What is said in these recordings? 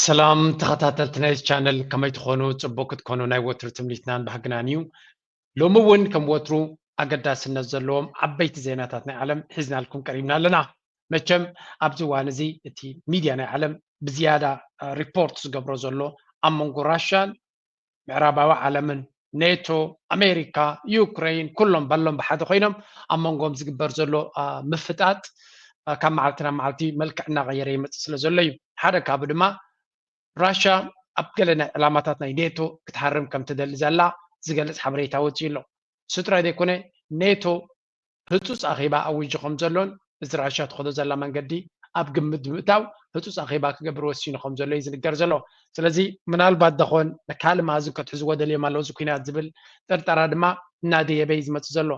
ሰላም ተኸታተልቲ ናይ ቻነል፣ ከመይ ትኾኑ? ጽቡቅ ክትኮኑ ናይ ወትሩ ትምኒትናን ባህግናን እዩ። ሎሚ እውን ከም ወትሩ ኣገዳስነት ዘለዎም ዓበይቲ ዜናታት ናይ ዓለም ሒዝናልኩም ቀሪብና ኣለና። መቸም ኣብዚ እዋን እዚ እቲ ሚድያ ናይ ዓለም ብዝያዳ ሪፖርት ዝገብሮ ዘሎ ኣብ መንጎ ራሻን ምዕራባዊ ዓለምን፣ ኔቶ፣ ኣሜሪካ፣ ዩክሬን፣ ኩሎም በሎም ብሓደ ኮይኖም ኣብ መንጎም ዝግበር ዘሎ ምፍጣጥ ካብ መዓልቲ ናብ መዓልቲ መልክዕ እናቐየረ ይመፅእ ስለ ዘሎ እዩ። ሓደ ካብኡ ድማ ራሻ ኣብ ገለ ናይ ዕላማታት ናይ ኔቶ ክትሃርም ከም ትደሊ ዘላ ዝገልፅ ሓበሬታ ወፂኡ ኣሎ። እሱ ጥራይ ዘይኮነ፣ ኔቶ ህፁፅ ኣኼባ ኣዊጁ ከም ዘሎን እዚ ራሻ ትኸዶ ዘላ መንገዲ ኣብ ግምት ብምእታው ህፁፅ ኣኼባ ክገብር ወሲኑ ከም ዘሎ እዩ ዝንገር ዘሎ። ስለዚ ምናልባት ደኾን ካልእ መኣዝን ከትሕዝዎ ደልዮም ኣለዉ እዚ ኩናት ዝብል ጥርጠራ ድማ እናደየበ እዩ ዝመፅእ ዘሎ።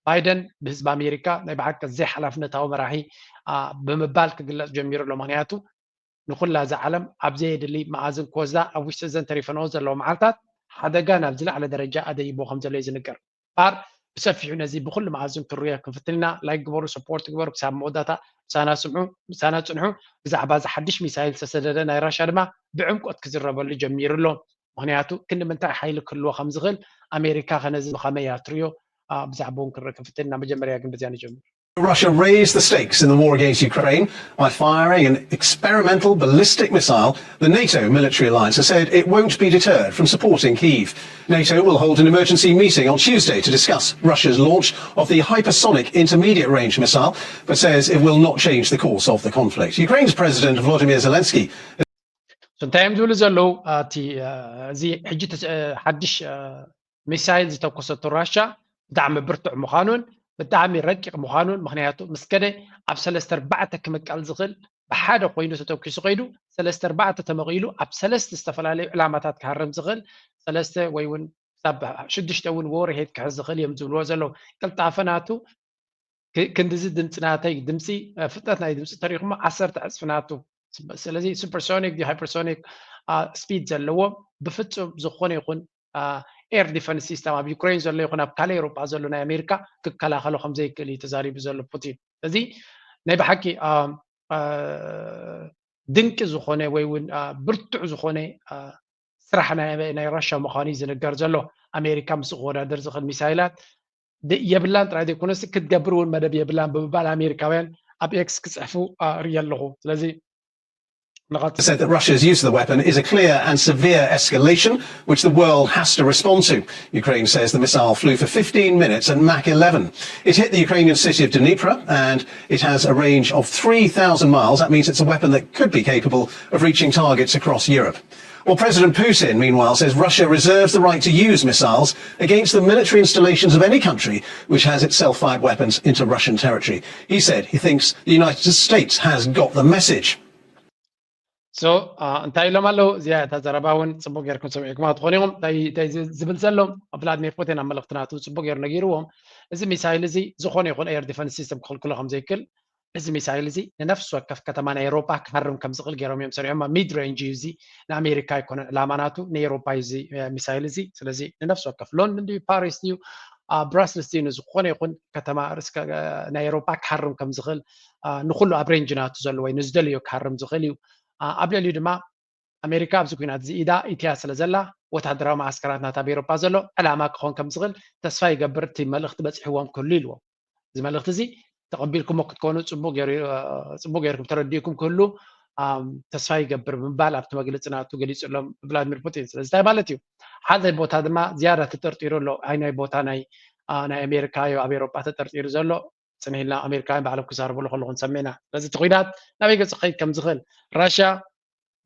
ባይደን ብህዝቢ ኣሜሪካ ናይ ብሓቂ ዘይሓላፍነታዊ መራሒ ብምባል ክግለፅ ጀሚሩ ኣሎ። ምክንያቱ ንኩላ እዛ ዓለም ኣብ ዘየድሊ መኣዝን ክወስዳ ኣብ ውሽጢ እዘን ተሪፈንኦ ዘለዋ መዓልታት ሓደጋ ናብ ዝለዓለ ደረጃ ኣደይቦ ከም ዘሎ እዩ ዝንገር። ባር ብሰፊሑ ነዚ ብኩሉ መኣዝን ክንሪኦ ክንፍትን ኢና። ላይክ ግበሩ፣ ሰፖርት ግበሩ፣ ክሳብ መወዳእታ ምሳና ጽንሑ። ብዛዕባ እዚ ሓድሽ ሚሳይል ዝተሰደደ ናይ ራሻ ድማ ብዕምቆት ክዝረበሉ ጀሚሩ ኣሎ። ምክንያቱ ክንዲ ምንታይ ሓይሊ ክህልዎ ከም ዝኽእል ኣሜሪካ ከነዚ ብኸመይ እያ ትሪኦ? ብዛዕባ እውን ክንርኢ ክንፍትን ኢና። መጀመርያ ግን በዚያ ንጀምር። Russia raised the stakes in the war against Ukraine by firing an experimental ballistic missile the NATO military alliance has said it won't be deterred from supporting Kyiv. NATO will hold an emergency meeting on Tuesday to discuss Russia's launch of the hypersonic intermediate range missile, but says it will not change the course of the conflict. Ukraine's President Volodymyr Zelensky. እንታይ እዮም ዝብሉ ዘለዉ? እቲ እዚ ሕጂ ሓድሽ ሚሳይል ዝተኮሰቶ ራሻ ብጣዕሚ ብርቱዕ ምዃኑን ብጣዕሚ ረቂቕ ምዃኑን፣ ምክንያቱ ምስ ከደ ኣብ ሰለስተ ኣርባዕተ ክምቀል ዝኽእል፣ ብሓደ ኮይኑ ተተኪሱ ከይዱ ሰለስተ ኣርባዕተ ተመቒሉ ኣብ ሰለስተ ዝተፈላለዩ ዕላማታት ክሃርም ዝኽእል፣ ሰለስተ ወይ እውን ክሳብ ሽዱሽተ እውን ዎርሄድ ክሕዝ ዝኽእል እዮም ዝብልዎ ዘለዉ። ቅልጣፈ ናቱ ክንድዚ ድምፂ ናተይ ድምፂ ፍጥነት ናይ ድምፂ ተሪኹሞ ዓሰርተ ዕፅፊ ናቱ። ስለዚ ሱፐርሶኒክ ዲ ሃይፐርሶኒክ ስፒድ ዘለዎ ብፍፁም ዝኾነ ይኹን ኤር ዲፈንስ ሲስተም ኣብ ዩክሬን ዘሎ ይኹን ኣብ ካልእ ኤውሮጳ ዘሎ ናይ ኣሜሪካ ክከላኸሎ ከም ዘይክእል እዩ ተዛሪቡ ዘሎ ፑቲን። ስለዚ ናይ ብሓቂ ድንቂ ዝኾነ ወይ እውን ብርቱዕ ዝኾነ ስራሕ ናይ ራሻ ምዃኑ እዩ ዝንገር ዘሎ። ኣሜሪካ ምስ ክወዳደር ዝኽእል ሚሳይላት የብላን ጥራይ ዘይኮነስ ክትገብር እውን መደብ የብላን ብምባል ኣሜሪካውያን ኣብ ኤክስ ክፅሕፉ ርኢ ኣለኹ። ስለዚ said that Russia's use of the weapon is a clear and severe escalation, which the world has to respond to. Ukraine says the missile flew for fifteen minutes at Mach eleven. It hit the Ukrainian city of Dnipro, and it has a range of three thousand miles. That means it's a weapon that could be capable of reaching targets across Europe. Well, President Putin, meanwhile, says Russia reserves the right to use missiles against the military installations of any country which has its self fired weapons into Russian territory. He said he thinks the United States has got the message. So እንታይ ኢሎም ኣለዉ? እዚኣ እታ ዘረባ እውን ፅቡቅ ጌርኩም ሰሚዕኩማ ትኾኑ ኢኹም። እንታይ ዝብል ዘሎ ቭላድሚር ፑቲን ኣብ መልእክቲ ናቱ ፅቡቅ ገይሩ ነጊርዎም። እዚ ሚሳይል እዚ ዝኾነ ይኹን ኤር ዲፈንስ ሲስተም ክኽልክሎ ከም ዘይክል፣ እዚ ሚሳይል እዚ ንነፍሲ ወከፍ ከተማ ናይ ኤውሮጳ ክሃርም ከም ዝኽእል ገይሮም እዮም ሰሪዖማ። ሚድ ሬንጅ እዩ እዚ፣ ንኣሜሪካ ኣይኮነን ዕላማ ናቱ፣ ንኤውሮጳ እዩ እዚ ሚሳይል እዚ። ስለዚ ንነፍሲ ወከፍ ሎንዶን ድዩ ፓሪስ ድዩ ብራስልስ ድዩ ንዝኾነ ይኹን ከተማ ርእሲ ናይ ኤውሮጳ ክሃርም ከም ዝኽእል፣ ንኹሉ ኣብ ሬንጅ ናቱ ዘሎ ወይ ንዝደለዮ ክሃርም ዝኽእል እዩ። ኣብ ልዕሊኡ ድማ ኣሜሪካ ኣብዚ ኩናት እዚ ኢዳ ኢትያ ስለ ዘላ ወታደራዊ መዓስከራት ናታ ኣብ ኤውሮጳ ዘሎ ዕላማ ክኾን ከም ዝኽእል ተስፋ ይገብር፣ እቲ መልእኽቲ በፂሕዎም ክህሉ ኢልዎም። እዚ መልእኽቲ እዚ ተቐቢልኩሞ ክትኮኑ ፅቡቅ ገይርኩም ተረዲእኩም ክህሉ ተስፋ ይገብር ብምባል ኣብቲ መግለፂ ናቱ ገሊፁሎም ቭላድሚር ፑቲን። ስለዚ እንታይ ማለት እዩ? ሓደ ቦታ ድማ ዝያዳ ተጠርጢሩ ኣሎ። ኣይናይ ቦታ ናይ ናይ ኣሜሪካ ዮ ኣብ ኤውሮጳ ተጠርጢሩ ዘሎ? ፅንሕ ኢልና ኣሜሪካውያን ባዕሎም ክዛረብሉ ከለኹ ንሰምዕ ኢና። ስለዚ እቲ ኩናት ናበይ ገፁ ክኸይድ ከም ዝኽእል ራሽያ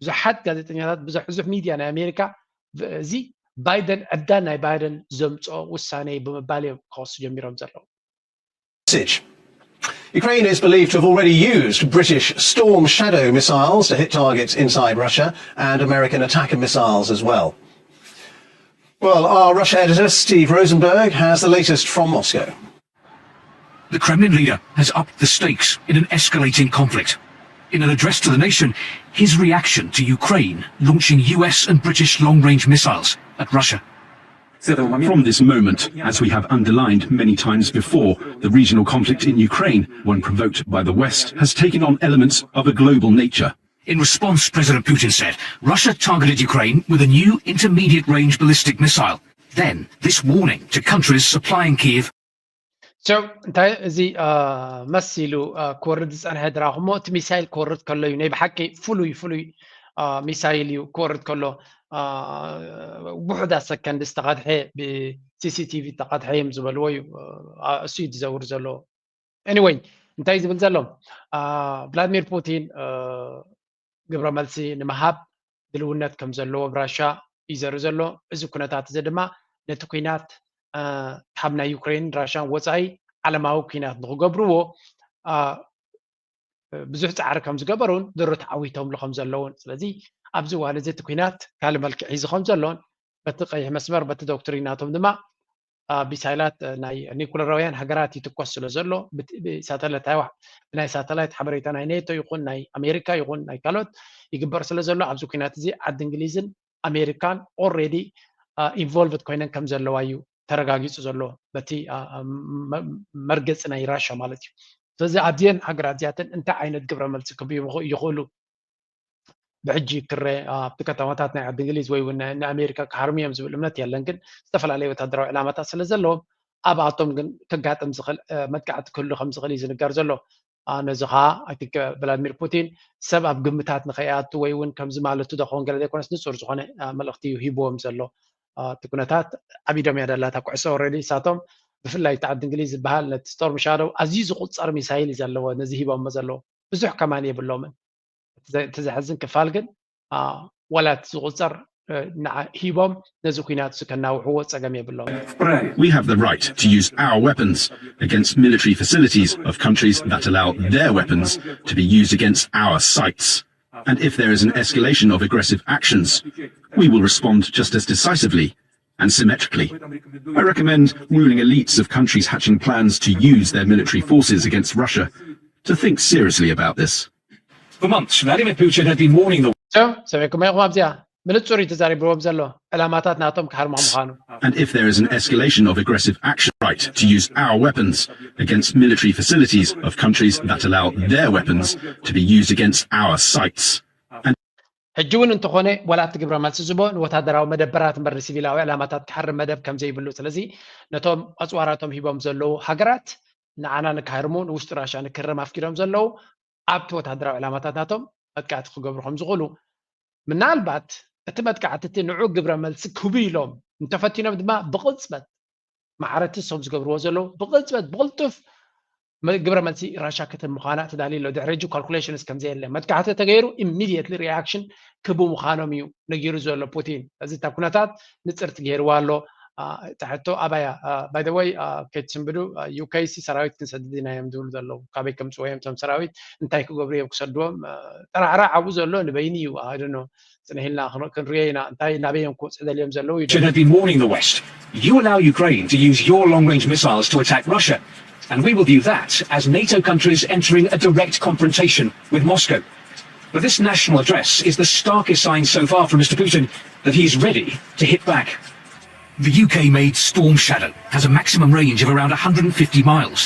ብዙሓት ጋዜጠኛታት ብዙሕ ብዙሕ ሚድያ ናይ ኣሜሪካ እዚ ባይደን ዕብዳን ናይ ባይደን ዘምፅኦ ውሳነ እዩ ብምባል እዮም ክኸሱ ጀሚሮም ዘለዉ። Ukraine is believed to have already used British Storm Shadow missiles to hit targets inside Russia and American attacker missiles as well. Well, our Russia editor Steve Rosenberg has the latest from Moscow. The Kremlin leader has upped the stakes in an escalating conflict. In an address to the nation, his reaction to Ukraine launching U S and British long range missiles at Russia. From this moment, as we have underlined many times before, the regional conflict in Ukraine, one provoked by the West, has taken on elements of a global nature. In response, President Putin said Russia targeted Ukraine with a new intermediate range ballistic missile. Then, this warning to countries supplying Kyiv. So እንታይ እዚ መሲሉ ክወርድ ዝፀንሐ ድራኹሞ? እቲ ሚሳይል ክወርድ ከሎ እዩ ናይ ብሓቂ ፍሉይ ፍሉይ ሚሳይል እዩ ክወርድ ከሎ ውሑዳ ሰከንድ ዝተቐድሐ ብሲሲቲቪ ዝተቐድሐ እዮም ዝበልዎ እዩ። እሱ እዩ ዝዘውር ዘሎ። Anyway እንታይ ዝብል ዘሎ? ቭላድሚር ፑቲን ግብረ መልሲ ንምሃብ ድልውነት ከም ዘለዎ ብራሻ እዩ ዘርኢ ዘሎ። እዚ ኩነታት እዚ ድማ ነቲ ኩናት ካብ ናይ ዩክሬን ራሻን ወፃኢ ዓለማዊ ኩናት ንክገብርዎ ብዙሕ ፃዕሪ ከም ዝገበሩን ድሮ ተዓዊቶምሉ ከም ዘለውን፣ ስለዚ ኣብዚ እዋን እዚ እቲ ኩናት ካልእ መልክዕ ሒዙ ከም ዘሎን በቲ ቀይሕ መስመር በቲ ዶክትሪናቶም ድማ ሚሳይላት ናይ ኒኩለራውያን ሃገራት ይትኮስ ስለ ዘሎ ብሳተላይት ብናይ ሳተላይት ሓበሬታ ናይ ኔቶ ይኹን ናይ ኣሜሪካ ይኹን ናይ ካልኦት ይግበር ስለ ዘሎ ኣብዚ ኩናት እዚ ዓዲ እንግሊዝን ኣሜሪካን already involved ኮይነን ከም ዘለዋ እዩ ተረጋጊፁ ዘሎ በቲ መርገፂ ናይ ራሻ ማለት እዩ። ስለዚ ኣብዚአን ሃገራት እዚኣተን እንታይ ዓይነት ግብረ መልሲ ክህቡ ይኽእሉ ብሕጂ ክረ ኣብቲ ከተማታት ናይ ዓዲ እንግሊዝ ወይ እውን ንኣሜሪካ ክሃርሙ እዮም ዝብል እምነት የለን። ግን ዝተፈላለዩ ወታደራዊ ዕላማታት ስለ ዘለዎም ኣብኣቶም ግን ከጋጥም ዝኽእል መጥቃዕቲ ክህሉ ከም ዝኽእል እዩ ዝንገር ዘሎ። ነዚ ከዓ ኣይ ቲንክ ቭላድሚር ፑቲን ሰብ ኣብ ግምታት ንኸይኣቱ ወይ እውን ከምዚ ማለቱ ዶ ክኸውን ገለ ዘይኮነስ ንፁር ዝኾነ መልእኽቲ እዩ ሂብዎም ዘሎ። እቲ ኩነታት ዓቢዶም እያ ደላታ ኩዕሶ already እሳቶም ብፍላይ እቲ ዓዲ እንግሊዝ ዝበሃል ነቲ ስቶርም ሻዶው ኣዝዩ ዝቁፀር ሚሳይል እዩ ዘለዎ ነዚ ሂቦሞ ዘለዉ ብዙሕ ከማን የብሎምን። እቲ ዘሕዝን ክፋል ግን ዋላ እቲ ዝቁፀር ንዓ ሂቦም ነዚ ኩናት እዚ ከናውሕዎ ፀገም የብሎም። We have the right to use our weapons against military facilities of countries that allow their weapons to be used against our sites. And if there is an escalation of aggressive actions, we will respond just as decisively and symmetrically. I recommend ruling elites of countries hatching plans to use their military forces against Russia to think seriously about this. For months, Vladimir Putin had been warning the ሰሚዕኩም ኢኹም ኣብዚኣ ብንጹር እዩ ተዛሪብዎም ዘሎ ዕላማታት ናቶም ክሃርማ ምዃኑ። And if there is an escalation of aggressive action, right to use our weapons against military facilities of countries that allow their weapons to be used against our sites. ሕጂ እውን እንተኾነ ዋላ እቲ ግብረ መልሲ ዝቦ ንወታደራዊ መደበራት እምበር ንሲቪላዊ ዕላማታት ክሓርም መደብ ከም ዘይብሉ፣ ስለዚ ነቶም ኣፅዋራቶም ሂቦም ዘለዉ ሃገራት ንዓና ንክሃርሙ ንውሽጢ ራሻ ንክርም ኣፍቂዶም ዘለዉ ኣብቲ ወታደራዊ ዕላማታት ናቶም መጥቃዕቲ ክገብሩ ከም ዝኽእሉ ምናልባት እቲ መጥቃዕቲ እቲ ንዑ ግብረ መልሲ ክህቡ ኢሎም እንተፈቲኖም ድማ ብቕፅበት ማዕረቲ እሶም ዝገብርዎ ዘለዉ ብቕፅበት ብቕልጡፍ ግብረ መልሲ ራሻ ክትም ምዃና ተዳልዩ ኣሎ። ድሕሪ ሕጂ ካልኩሌሽንስ ከም ዘየለ መጥቃዕቲ ተገይሩ ኢሚድየትሊ ሪኣክሽን ክቡ ምዃኖም እዩ ነጊሩ ዘሎ ፑቲን። እዚ እታ ኩነታት ንፅርቲ ገይርዋ ኣሎ። እታ ሕቶ ኣባያ ባይ ወይ ከይትስንብዱ ዩኬ ሲ ሰራዊት ክንሰድድ ኢና እዮም ዝብሉ ዘለዉ። ካበይ ከምፅዎ እዮም እቶም ሰራዊት እንታይ ክገብሩ እዮም ክሰድዎም? ጠራዕራዕ ኣብኡ ዘሎ ንበይኒ እዩ። ኣድኖ ፅንሕ ኢልና ክንሪኦ ኢና እንታይ ናበይ እዮም ክወፅኡ ደልዮም ዘለዉ እዩ። Putin had been warning the West. You allow Ukraine to use your long-range missiles to attack Russia, and we will view that as NATO countries entering a direct confrontation with Moscow. But this national address is the starkest sign so far from Mister Putin that he's ready to hit back. The U K-made Storm Shadow has a maximum range of around a hundred and fifty miles.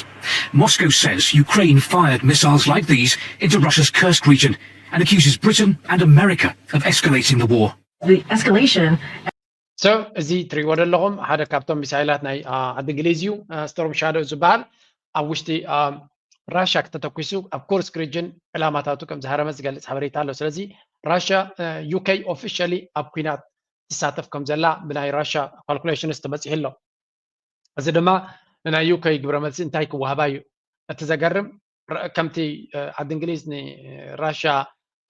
Moscow says Ukraine fired missiles like these into Russia's Kursk region and accuses Britain and America of escalating the war. The escalation So እዚ ትሪእዎ ዘለኹም ሓደ ካብቶም ሚሳይላት ናይ ዓዲ እንግሊዝ እዩ። ስቶርም ሻዶ ዝበሃል ኣብ ውሽጢ ራሻ ክተተኪሱ ኣብ ኮርስክ ሪጅን ዕላማታቱ ከም ዝሃረመ ዝገልፅ ሓበሬታ ኣሎ። ስለዚ ራሻ ዩኬ ኦፊሻሊ ኣብ ኩናት ትሳተፍ ከም ዘላ ብናይ ራሻ ካልኩሌሽንስ ተበፂሑ ኣሎ። እዚ ድማ ንናይ ዩኬ ግብረ መልሲ እንታይ ክወሃባ እዩ። እቲ ዘገርም ከምቲ ዓዲ እንግሊዝ ንራሻ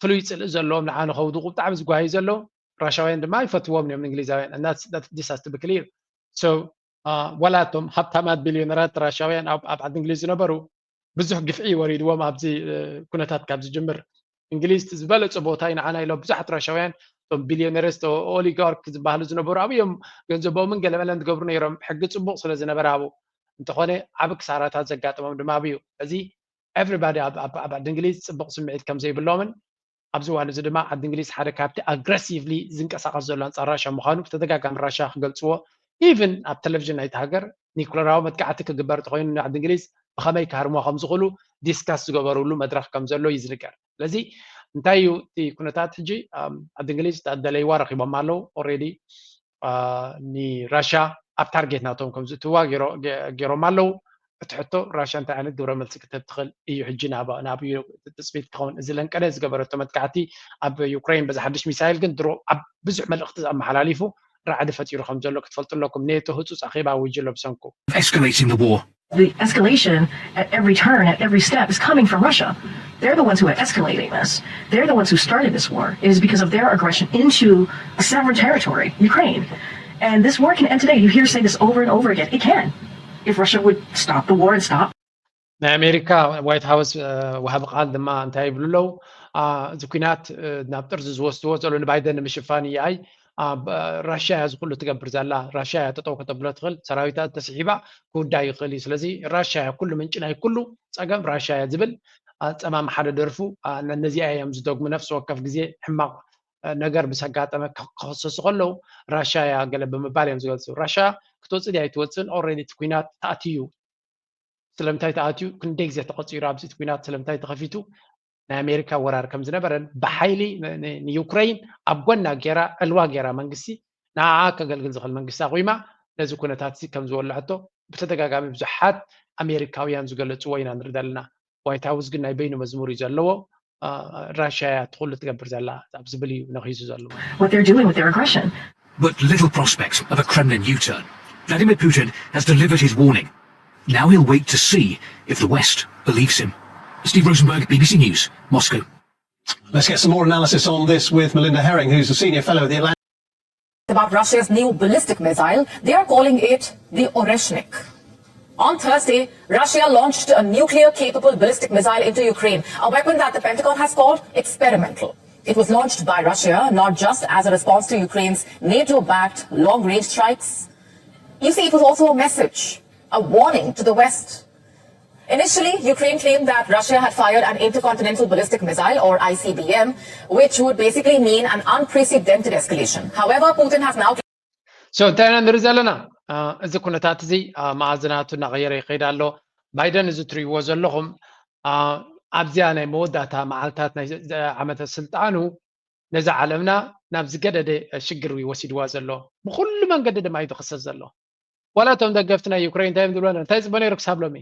ፍሉይ ፅልኢ ዘለዎም ንዓ ንኸውድቑ ብጣዕሚ ዝጓዩ ዘለዉ ራሻውያን ድማ ይፈትዎም እዮም እንግሊዛውያን። This has to be clear. So ዋላ እቶም ሃብታማት ቢልዮነራት ራሻውያን ኣብ ዓዲ እንግሊዝ ዝነበሩ ብዙሕ ግፍዒ ወሪድዎም ኣብዚ ኩነታት ካብ ዝጅምር እንግሊዝ ዝበለፀ ቦታ እዩ ንዓና ኢሎም ብዙሓት ራሻውያን እቶም ቢልዮነርስ ኦሊጋርክ ዝበሃሉ ዝነበሩ ኣብዮም ገንዘቦምን ገለመለን ዝገብሩ ነይሮም ሕጊ ፅቡቕ ስለ ዝነበረ ኣብኡ እንተኾነ ዓብ ክሳራታት ዘጋጠሞም ድማ ኣብዩ እዚ everybody ኣብ ዓዲ እንግሊዝ ፅቡቕ ስምዒት ከም ዘይብሎምን ኣብዚ እዋን እዚ ድማ ዓዲ እንግሊዝ ሓደ ካብቲ ኣግረሲቭሊ ዝንቀሳቐስ ዘሎ ኣንፃር ራሻ ምዃኑ ብተደጋጋሚ ራሻ ክገልፅዎ ኢቭን ኣብ ቴሌቭዥን ናይቲ ሃገር ኒኩለራዊ መጥቃዕቲ ክግበር እንተኮይኑ ንዓዲ እንግሊዝ ብኸመይ ክሃርሞ ከም ዝኽእሉ ዲስካስ ዝገበሩሉ መድረኽ ከም ዘሎ እዩ ዝንገር። ስለዚ እንታይ እዩ እቲ ኩነታት ሕጂ? ዓዲ እንግሊዝ እታ ደለይዋ ረኪቦም ኣለዉ። ኦሬዲ ንራሻ ኣብ ታርጌት ናቶም ከም ዝእትዋ ገይሮም ኣለዉ። እቲ ሕቶ ራሻ እንታይ ዓይነት ግብረ መልሲ ክትህብ ትኽእል እዩ ሕጂ ናብ ትፅቢት ክኸውን። እዚ ለንቀነ ዝገበረቶ መጥቃዕቲ ኣብ ዩክሬን በዚ ሓድሽ ሚሳይል ግን ድሮ ኣብ ብዙሕ መልእኽቲ ኣመሓላሊፉ ራዕዲ ፈጢሩ ከም ዘሎ ክትፈልጡ ኣለኩም። ኔቶ ህፁፅ ኣኼባ ኣዊጁ ኣሎ ብሰንኩ። Escalating the war. The escalation at every turn, at every step, is coming from Russia. They're the ones who are escalating this. They're the ones who started this war. It is because of their aggression into a sovereign territory, Ukraine. And this war can end today. You hear say this over and over again. It can. If Russia would stop the war and stop ናይ ኣሜሪካ ዋይት ሃውስ ወሃቢ ቃል ድማ እንታይ ይብሉ ኣለዉ? እዚ ኩናት ናብ ጥርዚ ዝወስድዎ ዘሎ ንባይደን ንምሽፋን እያይ ራሽያ እያ ዝኩሉ ትገብር ዘላ። ራሽያ እያ ጠጠው ከተብሎ ትኽእል። ሰራዊታ ተስሒባ ክውዳእ ይኽእል እዩ። ስለዚ ራሽያ እያ ኩሉ ምንጪ ናይ ኩሉ ፀገም ራሽያ እያ ዝብል ፀማም ሓደ ደርፉ ነዚኣ እዮም ዝደግሙ። ነፍሲ ወከፍ ግዜ ሕማቕ ነገር ምስ ኣጋጠመ ክኸሰሱ ከለዉ ራሽያ እያ ገለ ብምባል እዮም ዝገልፁ። ራሽያ ክትወፅእ ድያ ኣይትወፅእን? ኦልሬዲ እቲ ኩናት ተኣትዩ። ስለምንታይ ተኣትዩ? ክንደይ ግዜ ተቐፂሩ? ኣብዚ እቲ ኩናት ስለምንታይ ተኸፊቱ? ናይ ኣሜሪካ ወራር ከም ዝነበረን ብሓይሊ ንዩክረይን ኣብ ጎና ገይራ ዕልዋ ገይራ መንግስቲ ንዓኣ ከገልግል ዝኽእል መንግስቲ ኣቑማ ነዚ ኩነታት እዚ ከም ዝወለዐቶ ብተደጋጋሚ ብዙሓት ኣሜሪካውያን ዝገለፅዎ ኢና ንርኢ ዘለና። ዋይት ሃውስ ግን ናይ በይኑ መዝሙር እዩ ዘለዎ። ራሽያ እያ እቲ ኩሉ ትገብር ዘላ ኣብ ዝብል እዩ ነኺሱ ዘሎ። What they're doing with their aggression. But little prospect of a Kremlin U-turn. Vladimir Putin has delivered his warning. Now he'll wait to see if the West believes him. Steve Rosenberg, B B C News, Moscow. Let's get some more analysis on this with Melinda Herring, who's a senior fellow at the Atlantic. About Russia's new ballistic missile, they are calling it the Oreshnik. On Thursday, Russia launched a nuclear capable ballistic missile into Ukraine, a weapon that the Pentagon has called experimental. It was launched by Russia not just as a response to Ukraine's NATO backed long range strikes. You see, it was also a message, a warning to the West. Initially, Ukraine claimed that Russia had fired an intercontinental ballistic missile, or I C B M, which would basically mean an unprecedented escalation. However, Putin has now so እንታይ ኢና ንርኢ ዘለና? እዚ ኩነታት እዚ መኣዝናቱ እናቐየረ ይኸይድ ኣሎ። ባይደን እዚ ትርእይዎ ዘለኹም ኣብዚኣ ናይ መወዳእታ መዓልታት ናይ ዓመተ ስልጣኑ ነዛ ዓለምና ናብ ዝገደደ ሽግር እዩ ወሲድዋ ዘሎ። ብኩሉ መንገዲ ድማ እዩ ዝኽሰስ ዘሎ። ዋላ እቶም ደገፍቲ ናይ ዩክሬን እንታይ እዮም ዝብሉ? እንታይ ይፅበ ነይሩ ክሳብ ሎሚ?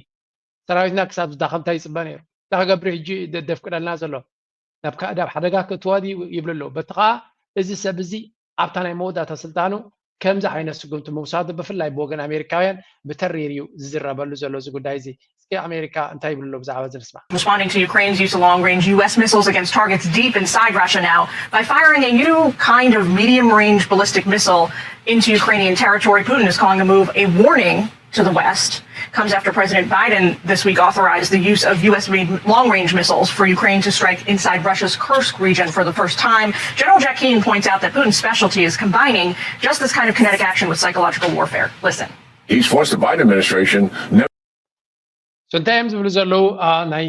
ሰራዊትና ክሳብ ዝዳኸም እንታይ ይፅበ ነይሩ? እንታይ ክገብር ሕጂ ደፍቅደልና ዘሎ? ናብ ሓደጋ ክእትዋ ይብሉ ኣለዉ። በቲ ከዓ እዚ ሰብ እዚ ኣብታ ናይ መወዳእታ ስልጣኑ ከምዚ ዓይነት ስጉምቲ ምውሳዱ ብፍላይ ብወገን ኣሜሪካውያን ብተሪር እዩ ዝዝረበሉ ዘሎ እዚ ጉዳይ እዚ። እስኪ ኣሜሪካ እንታይ ይብሉ ኣለዉ ብዛዕባ እዚ ንስማዕ። Responding to Ukraine's use of long-range U S missiles against targets deep inside Russia now by firing a new kind of medium-range ballistic missile into Ukrainian territory. Putin is calling the move a warning to the West. Comes after President Biden this week authorized the use of U S long-range missiles for Ukraine to strike inside Russia's Kursk region for the first time. General Jack Keane points out that Putin's specialty is combining just this kind of kinetic action with psychological warfare. Listen. He's forced the Biden administration never So እንታይ እዮም ዝብሉ ዘለዉ? ናይ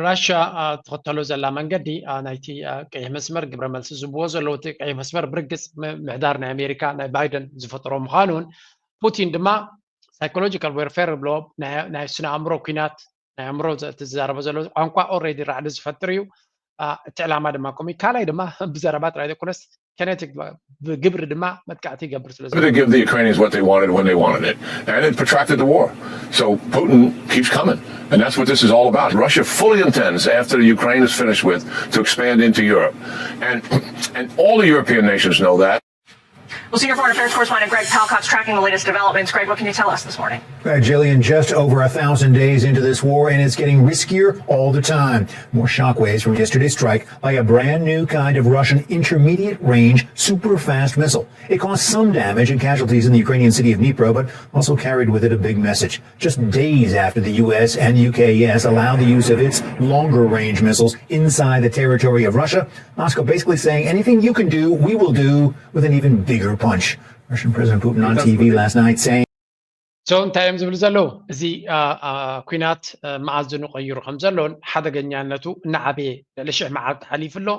ራሽያ ትኽተሎ ዘላ መንገዲ ናይቲ ቀይሕ መስመር ግብረ መልሲ ዝብዎ ዘለዉ እቲ ቀይሕ መስመር ብርግፅ ምሕዳር ናይ ኣሜሪካ ናይ ባይደን ዝፈጠሮ ምዃኑን ፑቲን ድማ ሳይኮሎጂካል ዌርፌር ብሎ ናይ ስነ ኣእምሮ ኩናት ናይ ኣእምሮ እቲ ዝዛረቦ ዘሎ ቋንቋ ኦልሬዲ ራዕዲ ዝፈጥር እዩ። እቲ ዕላማ ድማ ከምኡ ካልኣይ ድማ ብዘረባ ጥራይ ዘይኮነስ ኬኔቲክ ብግብሪ ድማ መጥቃዕቲ ይገብር ስለ to give the Ukrainians what they wanted when they wanted it, and it protracted the war. So Putin keeps coming, and that's what this is all about. Russia fully intends, after Ukraine is finished with, to expand into Europe, and and all the European nations know that. Well, senior foreign affairs correspondent Greg Palcott's tracking the latest developments. Greg, what can you tell us this morning? Uh, Jillian, just over a thousand days into this war, and it's getting riskier all the time. More shockwaves from yesterday's strike by a brand new kind of Russian intermediate range super fast missile. It caused some damage and casualties in the Ukrainian city of Dnipro, but also carried with it a big message. Just days after the U S and U K, yes, allowed the use of its longer range missiles inside the territory of Russia, Moscow basically saying anything you can do, we will do with an even bigger punch. Russian President Putin on T V last night saying, So እንታይ እዮም ዝብሉ ዘለዉ? እዚ ኩናት መኣዝኑ ቀይሩ ከም ዘሎን ሓደገኛነቱ እናዓበየ ልዕሊ ሽሕ መዓልቲ ሓሊፉ ኣሎ።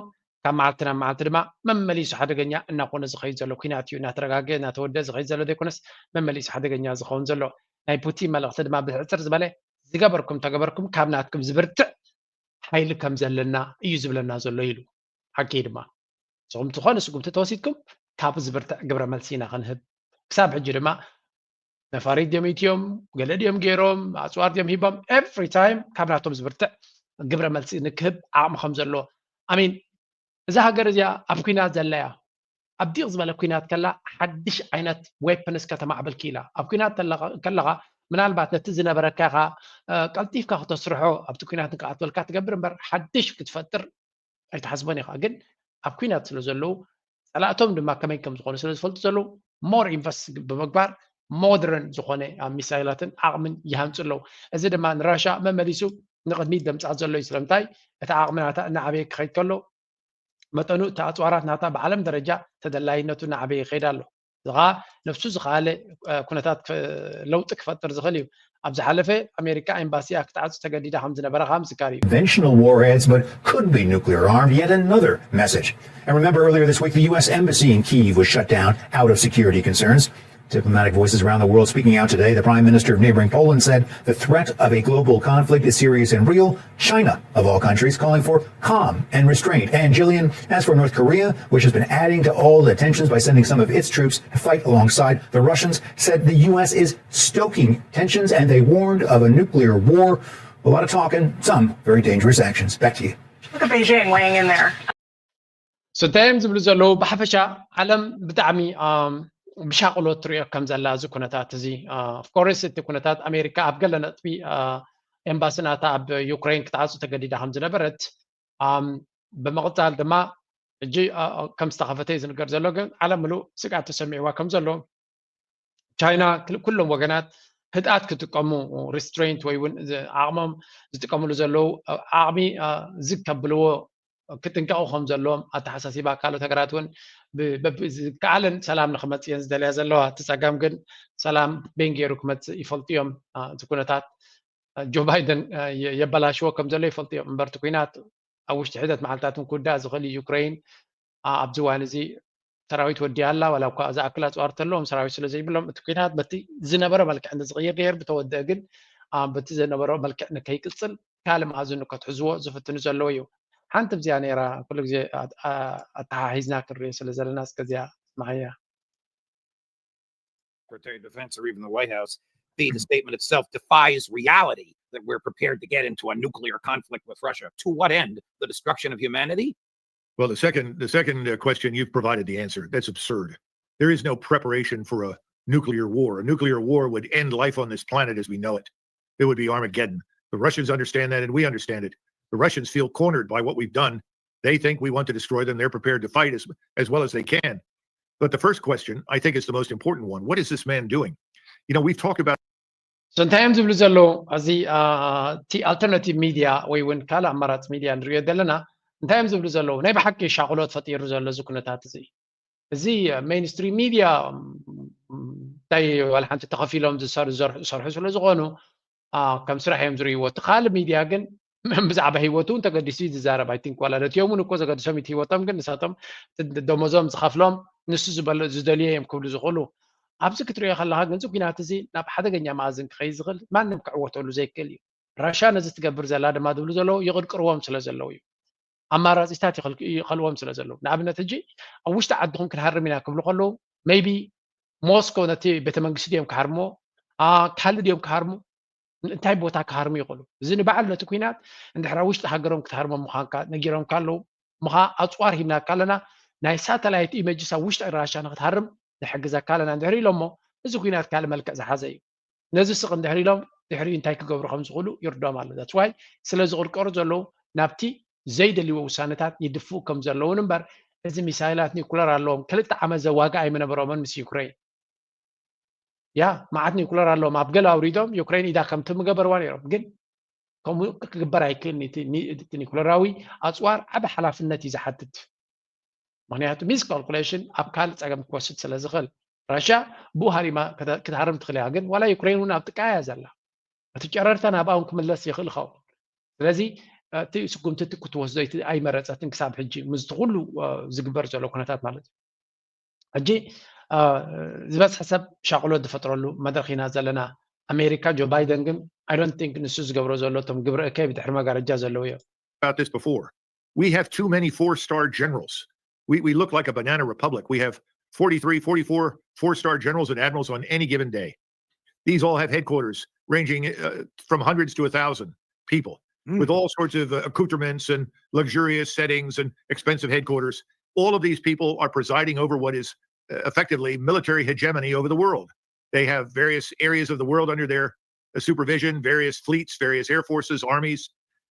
ካብ መዓልቲ ናብ መዓልቲ ድማ መመሊሱ ሓደገኛ እናኾነ ዝኸይድ ዘሎ ኩናት እዩ። እናተረጋገ እናተወደ ዝኸይድ ዘሎ ዘይኮነስ መመሊሱ ሓደገኛ ዝኸውን ዘሎ። ናይ ፑቲን መልእኽቲ ድማ ብሕፅር ዝበለ ዝገበርኩም ተገበርኩም ካብ ናትኩም ዝብርትዕ ሓይሊ ከም ዘለና እዩ ዝብለና ዘሎ ኢሉ። ሓቂ ድማ ንስኹም ዝኾነ ስጉምቲ ተወሲድኩም ካብ ዝብርትዕ ግብረ መልሲ ኢና ክንህብ። ክሳብ ሕጂ ድማ ነፋሪት ድዮም ኢትዮም፣ ገለ ድዮም ገይሮም፣ ኣፅዋር ድዮም ሂቦም፣ every time ካብ ናቶም ዝብርትዕ ግብረ መልሲ ንክህብ ዓቕሚ ከም ዘሎ ኣሚን። እዛ ሃገር እዚኣ ኣብ ኩናት ዘላ እያ። ኣብ ዲቕ ዝበለ ኩናት ከላ ሓድሽ ዓይነት weapons ከተማዕብል ክኢላ። ኣብ ኩናት ከለኻ ምናልባት ነቲ ዝነበረካ ኢኻ ቀልጢፍካ ክተስርሖ ኣብቲ ኩናት ንክኣትወልካ ትገብር እምበር ሓድሽ ክትፈጥር ኣይትሓስቦን ኢኻ። ግን ኣብ ኩናት ስለ ዘለዉ ፀላእቶም ድማ ከመይ ከም ዝኾኑ ስለ ዝፈልጡ ዘለዉ more invest ብምግባር modern ዝኾነ ሚሳይላትን ዓቕምን ይሃንፁ ኣለዉ። እዚ ድማ ንራሻ መመሊሱ ንቕድሚት ደምፃት ዘሎ እዩ። ስለምንታይ እቲ ዓቕሚ ናታ እናዓበየ ክኸይድ ከሎ መጠኑ እቲ ኣፅዋራት ናታ ብዓለም ደረጃ ተደላይነቱ እናዓበየ ይኸይድ ኣሎ። እዚ ከዓ ነብሱ ዝኸኣለ ኩነታት ለውጢ ክፈጥር ዝኽእል እዩ። ኣብ ዝሓለፈ ኣሜሪካ ኤምባሲኣ ክትዓፁ ተገዲዳ ከም ዝነበረ ከዓ ምዝካር እዩ። Conventional warheads, but could be nuclear armed. Yet another message. And remember earlier this week, the U S embassy in Kyiv was shut down out of security concerns. Diplomatic voices around the world speaking out today. The prime minister of neighboring Poland said the threat of a global conflict is serious and real. China, of all countries, calling for calm and restraint. And Jillian, as for North Korea, which has been adding to all the tensions by sending some of its troops to fight alongside the Russians, said the U S is stoking tensions and they warned of a nuclear war. A lot of talk and some very dangerous actions. Back to you. Look at Beijing weighing in there. So እንታይ እዮም ዝብሉ ዘለዉ? ብሓፈሻ ዓለም ብጣዕሚ ብሻቕሎት ትሪኦ ከም ዘላ እዚ ኩነታት እዚ። Of course እቲ ኩነታት ኣሜሪካ ኣብ ገለ ነጥቢ ኤምባሲ ናታ ኣብ ዩክሬን ክትዓፁ ተገዲዳ ከም ዝነበረት፣ ብምቕፃል ድማ ሕጂ ከም ዝተኸፈተ እዩ ዝንገር ዘሎ። ግን ዓለም ምሉእ ስግኣት ተሰሚዕዋ ከም ዘሎ ቻይና ኩሎም ወገናት ህድኣት ክጥቀሙ፣ restraint ወይ እውን ዓቕሞም ዝጥቀምሉ ዘለዉ ዓቕሚ ዝግ ከብልዎ ክጥንቀቑ ከም ዘለዎም ኣተሓሳሲባ። ካልኦት ሃገራት እውን ዝከኣለን ሰላም ንክመፅእ እየን ዝደልያ ዘለዋ። እቲ ፀገም ግን ሰላም በይን ገይሩ ክመፅእ ይፈልጡ እዮም። እቲ ኩነታት ጆ ባይደን የበላሽዎ ከም ዘሎ ይፈልጡ እዮም። እምበር እቲ ኩናት ኣብ ውሽጢ ሕደት መዓልታት እውን ክውዳእ ዝኽእል እዩ። ዩክሬን ኣብዚ እዋን እዚ ሰራዊት ወዲያ ኣላ፣ ዋላ እኳ ዝኣክል ኣፅዋር ተለዎም ሰራዊት ስለ ዘይብሎም እቲ ኩናት በቲ ዝነበረ መልክዕ እንተዝቕይር ነይር ብተወደአ። ግን በቲ ዝነበረ መልክዕ ንከይቅፅል ካልእ መኣዝኑ ከትሕዝዎ ዝፍትኑ ዘለዉ እዩ። ሓንቲ ብዚኣ ነይራ ኩሉ ግዜ ኣተሓሒዝና ክንሪኦ ስለ ዘለና እስከ እዚኣ ስማዓያ። Secretary of Defense or even the White House the statement itself defies reality that we're prepared to get into a nuclear conflict with Russia. To what end? The destruction of humanity? Well, the second the second uh, question, you've provided the answer. That's absurd. There is no preparation for a nuclear war. A nuclear war would end life on this planet as we know it. It would be Armageddon. The Russians understand that, and we understand it. The Russians feel cornered by what we've done. They think we want to destroy them. They're prepared to fight as, as well as they can. But the first question, I think, is the most important one. What is this man doing? You know, we've talked about So እንታይ እዮም ዝብሉ ዘለዉ? እዚ እቲ ኣልተርናቲቭ ሚድያ ወይ እውን ካልእ ኣማራፂ ሚድያ ንሪኦ ዘለና እንታይ እዮም ዝብሉ ዘለዉ? ናይ ብሓቂ ሻቕሎት ፈጢሩ ዘሎ እዚ ኩነታት እዚ። እዚ ሜይንስትሪም ሚድያ እንታይ ዋላ ሓንቲ ተኸፊሎም ዝሰርሑ ስለ ዝኾኑ ከም ስራሕ እዮም ዝርእይዎ። እቲ ካልእ ሚድያ ግን ብዛዕባ ህይወቱ እውን ተገዲሱ እዩ ዝዛረብ። I think ዋላ ነቲኦም እውን እኮ ዘገድሶም እቲ ህይወቶም ግን ንሳቶም ደሞዞም ዝኸፍሎም ንሱ ዝበሎ ዝደልዮ እዮም ክብሉ ዝኽእሉ። ኣብዚ ክትሪኦ ከለኻ ግን እዚ ኩናት እዚ ናብ ሓደገኛ መኣዝን ክኸይድ ዝኽእል ማንም ክዕወተሉ ዘይክእል እዩ። ራሻ ነዚ ትገብር ዘላ ድማ ዝብሉ ዘለዉ ይቕርቅርዎም ስለ ዘለዉ እዩ። ኣማራፂታት ይኸልዎም ስለ ዘለዉ። ንኣብነት ሕጂ ኣብ ውሽጢ ዓድኹም ክንሃርም ኢና ክብሉ ከለዉ maybe ሞስኮ ነቲ ቤተ መንግስቲ ድዮም ክሃርምዎ ካልእ ድዮም ክሃርሙ እንታይ ቦታ ክሃርሙ ይኽእሉ? እዚ ንባዕሉ ነቲ ኩናት እንድሕር ኣብ ውሽጢ ሃገሮም ክትሃርሞም ምዃንካ ነጊሮምካ ኣለዉ። ምኻ ኣፅዋር ሂብናካ ኣለና ናይ ሳተላይት ኢመጅስ ኣብ ውሽጢ ራሻ ንክትሃርም ንሕግዘካ ኣለና እንድሕር ኢሎሞ እዚ ኩናት ካልእ መልክዕ ዝሓዘ እዩ። ነዚ ስቕ እንድሕር ኢሎም ድሕሪኡ እንታይ ክገብሩ ከም ዝኽእሉ ይርድኦም ኣሎ። That's why ስለ ዝቕርቀሩ ዘለዉ ናብቲ ዘይደልይዎ ውሳነታት ይድፍኡ ከም ዘለዉን እምበር እዚ ሚሳይላት ኒኩለር ኣለዎም ክልተ ዓመት ዘዋግእ ኣይምነበሮምን ምስ ዩክሬን ያ መዓት ኒኩለር ኣለዎም ኣብ ገለ ኣውሪዶም ዩክሬን ኢዳ ከምቲ ምገበርዋ ነይሮም ግን ከምኡ ክግበር ኣይክእልን እቲ ኒኩለራዊ ኣፅዋር ዓበ ሓላፍነት እዩ ዝሓትት ምክንያቱ ሚስ ካልኩሌሽን ኣብ ካልእ ፀገም ክወስድ ስለ ዝኽእል ራሽያ ብኡ ሃሪማ ክትሃርም ትኽእል እያ ግን ዋላ ዩክሬን እውን ኣብ ጥቃ እያ ዘላ እቲ ጨረርታ ናብኣ እውን ክምለስ ይኽእል ይኸውን ስለዚ እቲ ስጉምቲ እቲ ክትወስዶ ኣይመረፀትን ክሳብ ሕጂ ምስቲ ኩሉ ዝግበር ዘሎ ኩነታት ማለት እዩ ሕጂ ዝበዝሐ ሰብ ሻቕሎት ዝፈጥረሉ መድረኽ ኢና ዘለና ኣሜሪካ ጆ ባይደን ግን I don't think ንሱ ዝገብሮ ዘሎ እቶም ግብረ እከይ ብድሕሪ መጋረጃ ዘለዉ እዮም about this before. We have too many four star generals. We, we look like a banana republic. We have forty-three, forty-four four star generals and admirals on any given day. These all have headquarters ranging uh, from hundreds to a thousand people mm. with all sorts of uh, accoutrements and luxurious settings and expensive headquarters. All of these people are presiding over what is uh, effectively military hegemony over the world. They have various areas of the world under their uh, supervision, various fleets, various air forces, armies.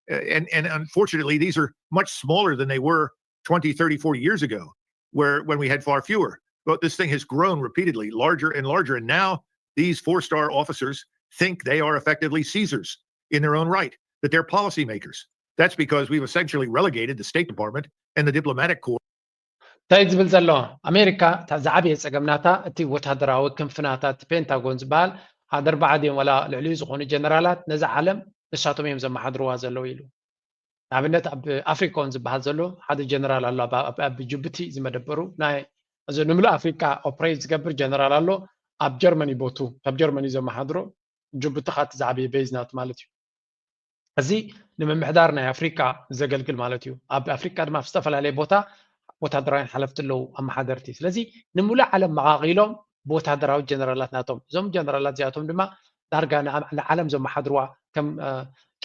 Uh, and, and unfortunately, these are much smaller than they were twenty, thirty, forty years ago, where when we had far fewer. But this thing has grown repeatedly, larger and larger. And now these four star officers think they are effectively Caesars in their own right, that they're policymakers. That's because we've essentially relegated the State Department and the diplomatic corps. እንታይ ዝብል ዘሎ ኣሜሪካ እታ ዝዓበየ ፀገምናታ እቲ ወታደራዊ ክንፍናታ እቲ ፔንታጎን ዝበሃል ሓደ ኣርባዓ ድዮም ዋላ ልዕሊኡ ዝኾኑ ጀነራላት ነዛ ዓለም ንሳቶም እዮም ዘመሓድርዋ ዘለዉ ኢሉ። ንኣብነት ኣብ ኣፍሪካ እውን ዝበሃል ዘሎ ሓደ ጀነራል ኣሎ ኣብ ጅቡቲ ዝመደበሩ ናይ እዚ ንምሉእ ኣፍሪካ ኦፕሬት ዝገብር ጀነራል ኣሎ። ኣብ ጀርመኒ ቦቱ ካብ ጀርመኒ ዘመሓድሮ ጅቡቲ ካቲ ዝዓበየ ቤዝ ናቱ ማለት እዩ። እዚ ንምምሕዳር ናይ ኣፍሪካ ዘገልግል ማለት እዩ። ኣብ ኣፍሪካ ድማ ኣብ ዝተፈላለየ ቦታ ወታደራውያን ሓለፍቲ ኣለዉ ኣመሓደርቲ። ስለዚ ንምሉእ ዓለም መቓቒሎም ብወታደራዊ ጀነራላት ናቶም እዞም ጀነራላት እዚኣቶም ድማ ዳርጋ ንዓለም ዘመሓድርዋ ከም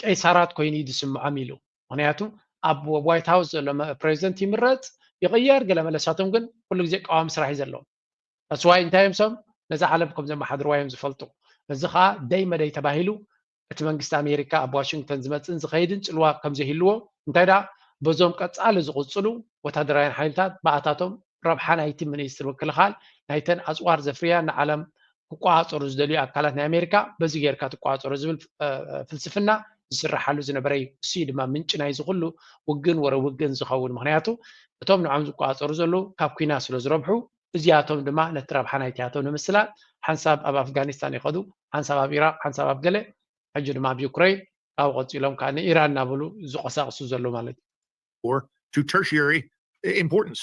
ቀይሳራት ኮይኑ እዩ ዝስምዖም ኢሉ። ምክንያቱ ኣብ ዋይት ሃውስ ዘሎ ፕሬዚደንት ይምረፅ ይቕየር ገለ መለሳቶም ግን ኩሉ ግዜ ቀዋሚ ስራሕ እዩ ዘለዎም። ኣስዋይ እንታይ እዮም ሰም ነዛ ዓለም ከም ዘመሓድርዋ እዮም ዝፈልጡ። እዚ ከዓ ደይ መደይ ተባሂሉ እቲ መንግስቲ ኣሜሪካ ኣብ ዋሽንግተን ዝመፅእን ዝኸይድን ፅልዋ ከም ዘይህልዎ እንታይ ደኣ በዞም ቀፃሊ ዝቕፅሉ ወታደራውያን ሓይልታት ብኣታቶም ረብሓ ናይቲ ሚኒስትሪ ምክልኻል ናይተን ኣፅዋር ዘፍርያ ንዓለም ክቆፃፀሩ ዝደልዩ ኣካላት ናይ ኣሜሪካ በዚ ጌርካ ትቆፃፀሮ ዝብል ፍልስፍና ዝስርሓሉ ዝነበረ እዩ። እሱ እዩ ድማ ምንጪ ናይዚ ኩሉ ውግን ወረ ውግን ዝኸውን። ምክንያቱ እቶም ንዖም ዝቆፃፀሩ ዘለዉ ካብ ኩና ስለ ዝረብሑ እዚኣቶም ድማ ነቲ ረብሓ ናይቲኣቶም ንምስላጥ ሓንሳብ ኣብ ኣፍጋኒስታን ይኸዱ፣ ሓንሳብ ኣብ ኢራቅ፣ ሓንሳብ ኣብ ገለ ሕጂ ድማ ኣብ ዩክሬን ካብኡ ቀፂሎም ከዓ ንኢራን እናበሉ ዝቀሳቅሱ ዘለዉ ማለት እዩ። Or to tertiary importance.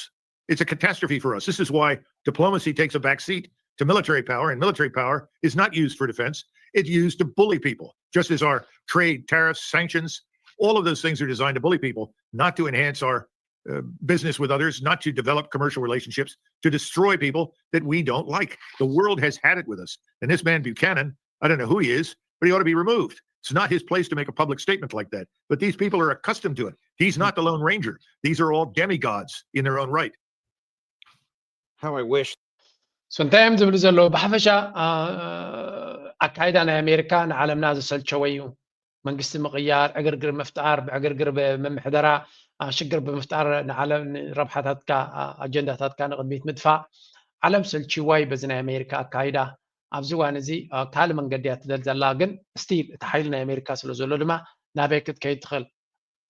It's a catastrophe for us. This is why diplomacy takes a back seat to military power, and military power is not used for defense. It's used to bully people, just as our trade, tariffs, sanctions, all of those things are designed to bully people, not to enhance our uh, business with others, not to develop commercial relationships, to destroy people that we don't like. The world has had it with us. And this man, Buchanan, I don't know who he is, but he ought to be removed. It's not his place to make a public statement like that. But these people are accustomed to it. He's not the Lone Ranger. These are all demigods in their own right. How I wish. So እንታይ እዮም ዝብሉ ዘለዉ? ብሓፈሻ ኣካይዳ ናይ ኣሜሪካ ንዓለምና ዘሰልቸወ እዩ። መንግስቲ ምቕያር፣ ዕግርግር ምፍጣር፣ ብዕግርግር ብምምሕደራ ሽግር ብምፍጣር ንዓለም ንረብሓታትካ ኣጀንዳታትካ ንቕድሚት ምድፋእ ዓለም ሰልችዋ እዩ በዚ ናይ ኣሜሪካ ኣካይዳ። ኣብዚ እዋን እዚ ካልእ መንገዲ እያ ትደል ዘላ፣ ግን ስቲል እቲ ሓይሊ ናይ ኣሜሪካ ስለ ዘሎ ድማ ናበይ ክትከይድ ትኽእል።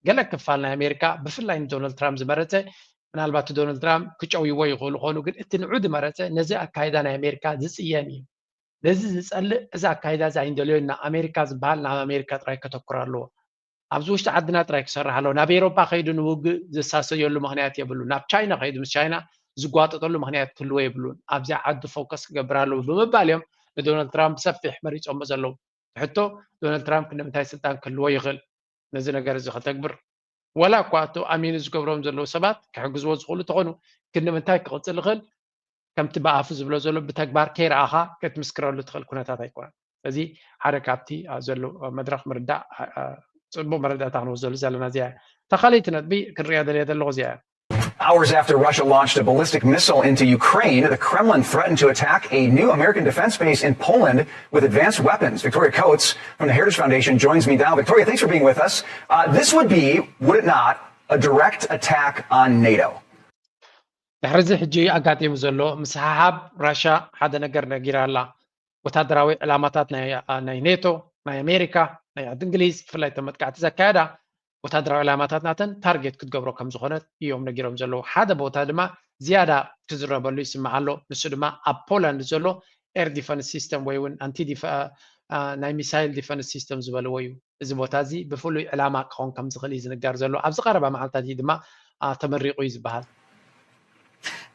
ገለ ክፋል ናይ ኣሜሪካ ብፍላይ ንዶናልድ ትራምፕ ዝመረፀ ምናልባት ዶናልድ ትራምፕ ክጨውይዎ ይኽእሉ ኾኑ፣ ግን እቲ ንዑ ዝመረፀ ነዚ ኣካይዳ ናይ ኣሜሪካ ዝፅየን እዩ። ነዚ ዝፀልእ እዚ ኣካይዳ እዚ ኣይንደልዮ ኢና። ኣሜሪካ ዝበሃል ናብ ኣሜሪካ ጥራይ ከተኩር ኣለዎ። ኣብዚ ውሽጢ ዓድና ጥራይ ክሰርሕ ኣለዎ። ናብ ኤሮፓ ከይዱ ንውግእ ዝሳሰየሉ ምክንያት የብሉ። ናብ ቻይና ከይዱ ምስ ቻይና ዝጓጠጠሉ ምክንያት ክህልዎ የብሉን። ኣብዚኣ ዓዱ ፎከስ ክገብር ኣለዎ ብምባል እዮም ንዶናልድ ትራምፕ ብሰፊሕ መሪፆሞ ዘለዉ። ሕቶ ዶናልድ ትራምፕ ክንዲ ምንታይ ስልጣን ክህልዎ ይኽእል ነዚ ነገር እዚ ከተግብር? ወላ እኳ እቶም ኣሚኑ ዝገብሮም ዘለዉ ሰባት ክሕግዝዎ ዝኽእሉ እንተኾኑ ክንዲ ምንታይ ክቕፅል ይኽእል? ከምቲ ብኣፉ ዝብሎ ዘሎ ብተግባር ከይረኣኻ ክትምስክረሉ ትኽእል ኩነታት ኣይኮነን። ስለዚ ሓደ ካብቲ ዘሎ መድረኽ ምርዳእ ፅቡቅ መረዳእታ ክንወስደሉ ዘለና እዚኣ እያ። እታ ካልኣይቲ ነጥቢ ክንሪኣ ደልየ ዘለኹ እዚኣ እያ። Hours after Russia launched a ballistic missile into Ukraine, the Kremlin threatened to attack a new American defense base in Poland with advanced weapons. Victoria Coates from the Heritage Foundation joins me now. Victoria, thanks for being with us. Uh, this would be, would it not, a direct attack on NATO? ድሕሪ እዚ ሕጂ ኣጋጢሙ ዘሎ ምስሕሓብ ራሻ ሓደ ነገር ነጊራ ኣላ። ወታደራዊ ዕላማታት ናይ ኔቶ፣ ናይ ኣሜሪካ፣ ናይ ዓዲ እንግሊዝ ብፍላይ እቶም መጥቃዕቲ ዘካየዳ ወታደራዊ ዕላማታት ናተን ታርጌት ክትገብሮ ከም ዝኾነት እዮም ነጊሮም ዘለዉ። ሓደ ቦታ ድማ ዝያዳ ክዝረበሉ ይስማዕ ኣሎ። ንሱ ድማ ኣብ ፖላንድ ዘሎ ኤር ዲፈንስ ሲስተም ወይ እውን ኣንቲ ናይ ሚሳይል ዲፈንስ ሲስተም ዝበልዎ እዩ። እዚ ቦታ እዚ ብፍሉይ ዕላማ ክኸውን ከም ዝኽእል እዩ ዝንገር ዘሎ። ኣብዚ ቀረባ መዓልታት እዩ ድማ ተመሪቑ እዩ ዝበሃል።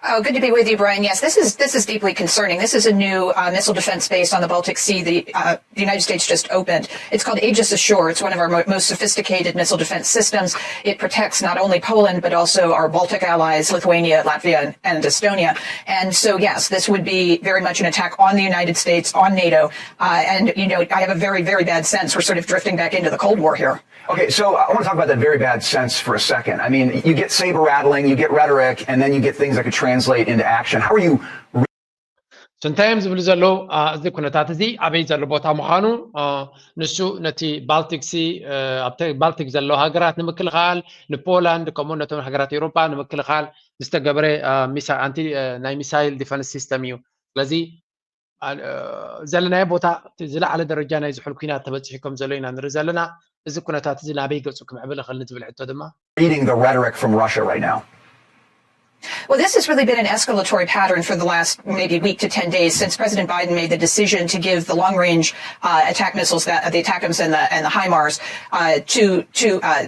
Oh, good to be with you, Brian. Yes, this is this is deeply concerning. This is a new uh, missile defense base on the Baltic Sea. The uh, the United States just opened. It's called Aegis Ashore. It's one of our mo- most sophisticated missile defense systems. It protects not only Poland but also our Baltic allies, Lithuania, Latvia, and, and Estonia. And so, yes, this would be very much an attack on the United States, on NATO. Uh, and you know, I have a very, very bad sense we're sort of drifting back into the Cold War here. Okay, so I want to talk about that very bad sense for a second. I mean, you get saber rattling, you get rhetoric, and then you get things that could translate into action. How are you? So እንታይ እዮም ዝብሉ ዘለዉ? እዚ ኩነታት እዚ ኣበይ ዘሎ ቦታ ምዃኑ ንሱ ነቲ ባልቲክ ሲ ኣብቲ ባልቲክ ዘለዉ ሃገራት ንምክልኻል፣ ንፖላንድ ከምኡ ነቶም ሃገራት ኤውሮጳ ንምክልኻል ዝተገበረ ኣንቲ ናይ ሚሳይል ዲፈንስ ሲስተም እዩ። ስለዚ ዘለናዮ ቦታ ዝለዓለ ደረጃ ናይ ዝሑል ኩናት ተበፂሑ ከም ዘሎ ኢና ንርኢ ዘለና። እዚ ኩነታት እዚ ናበይ ገፁ ክምዕብል ይኽእል ንዝብል ሕቶ ድማ reading the rhetoric from Russia right now? Well, this has really been an escalatory pattern for the last maybe week to ten days since President Biden made the decision to give the long range uh, attack missiles, the, the ATACMS and the, and the HIMARS, uh, to, to uh,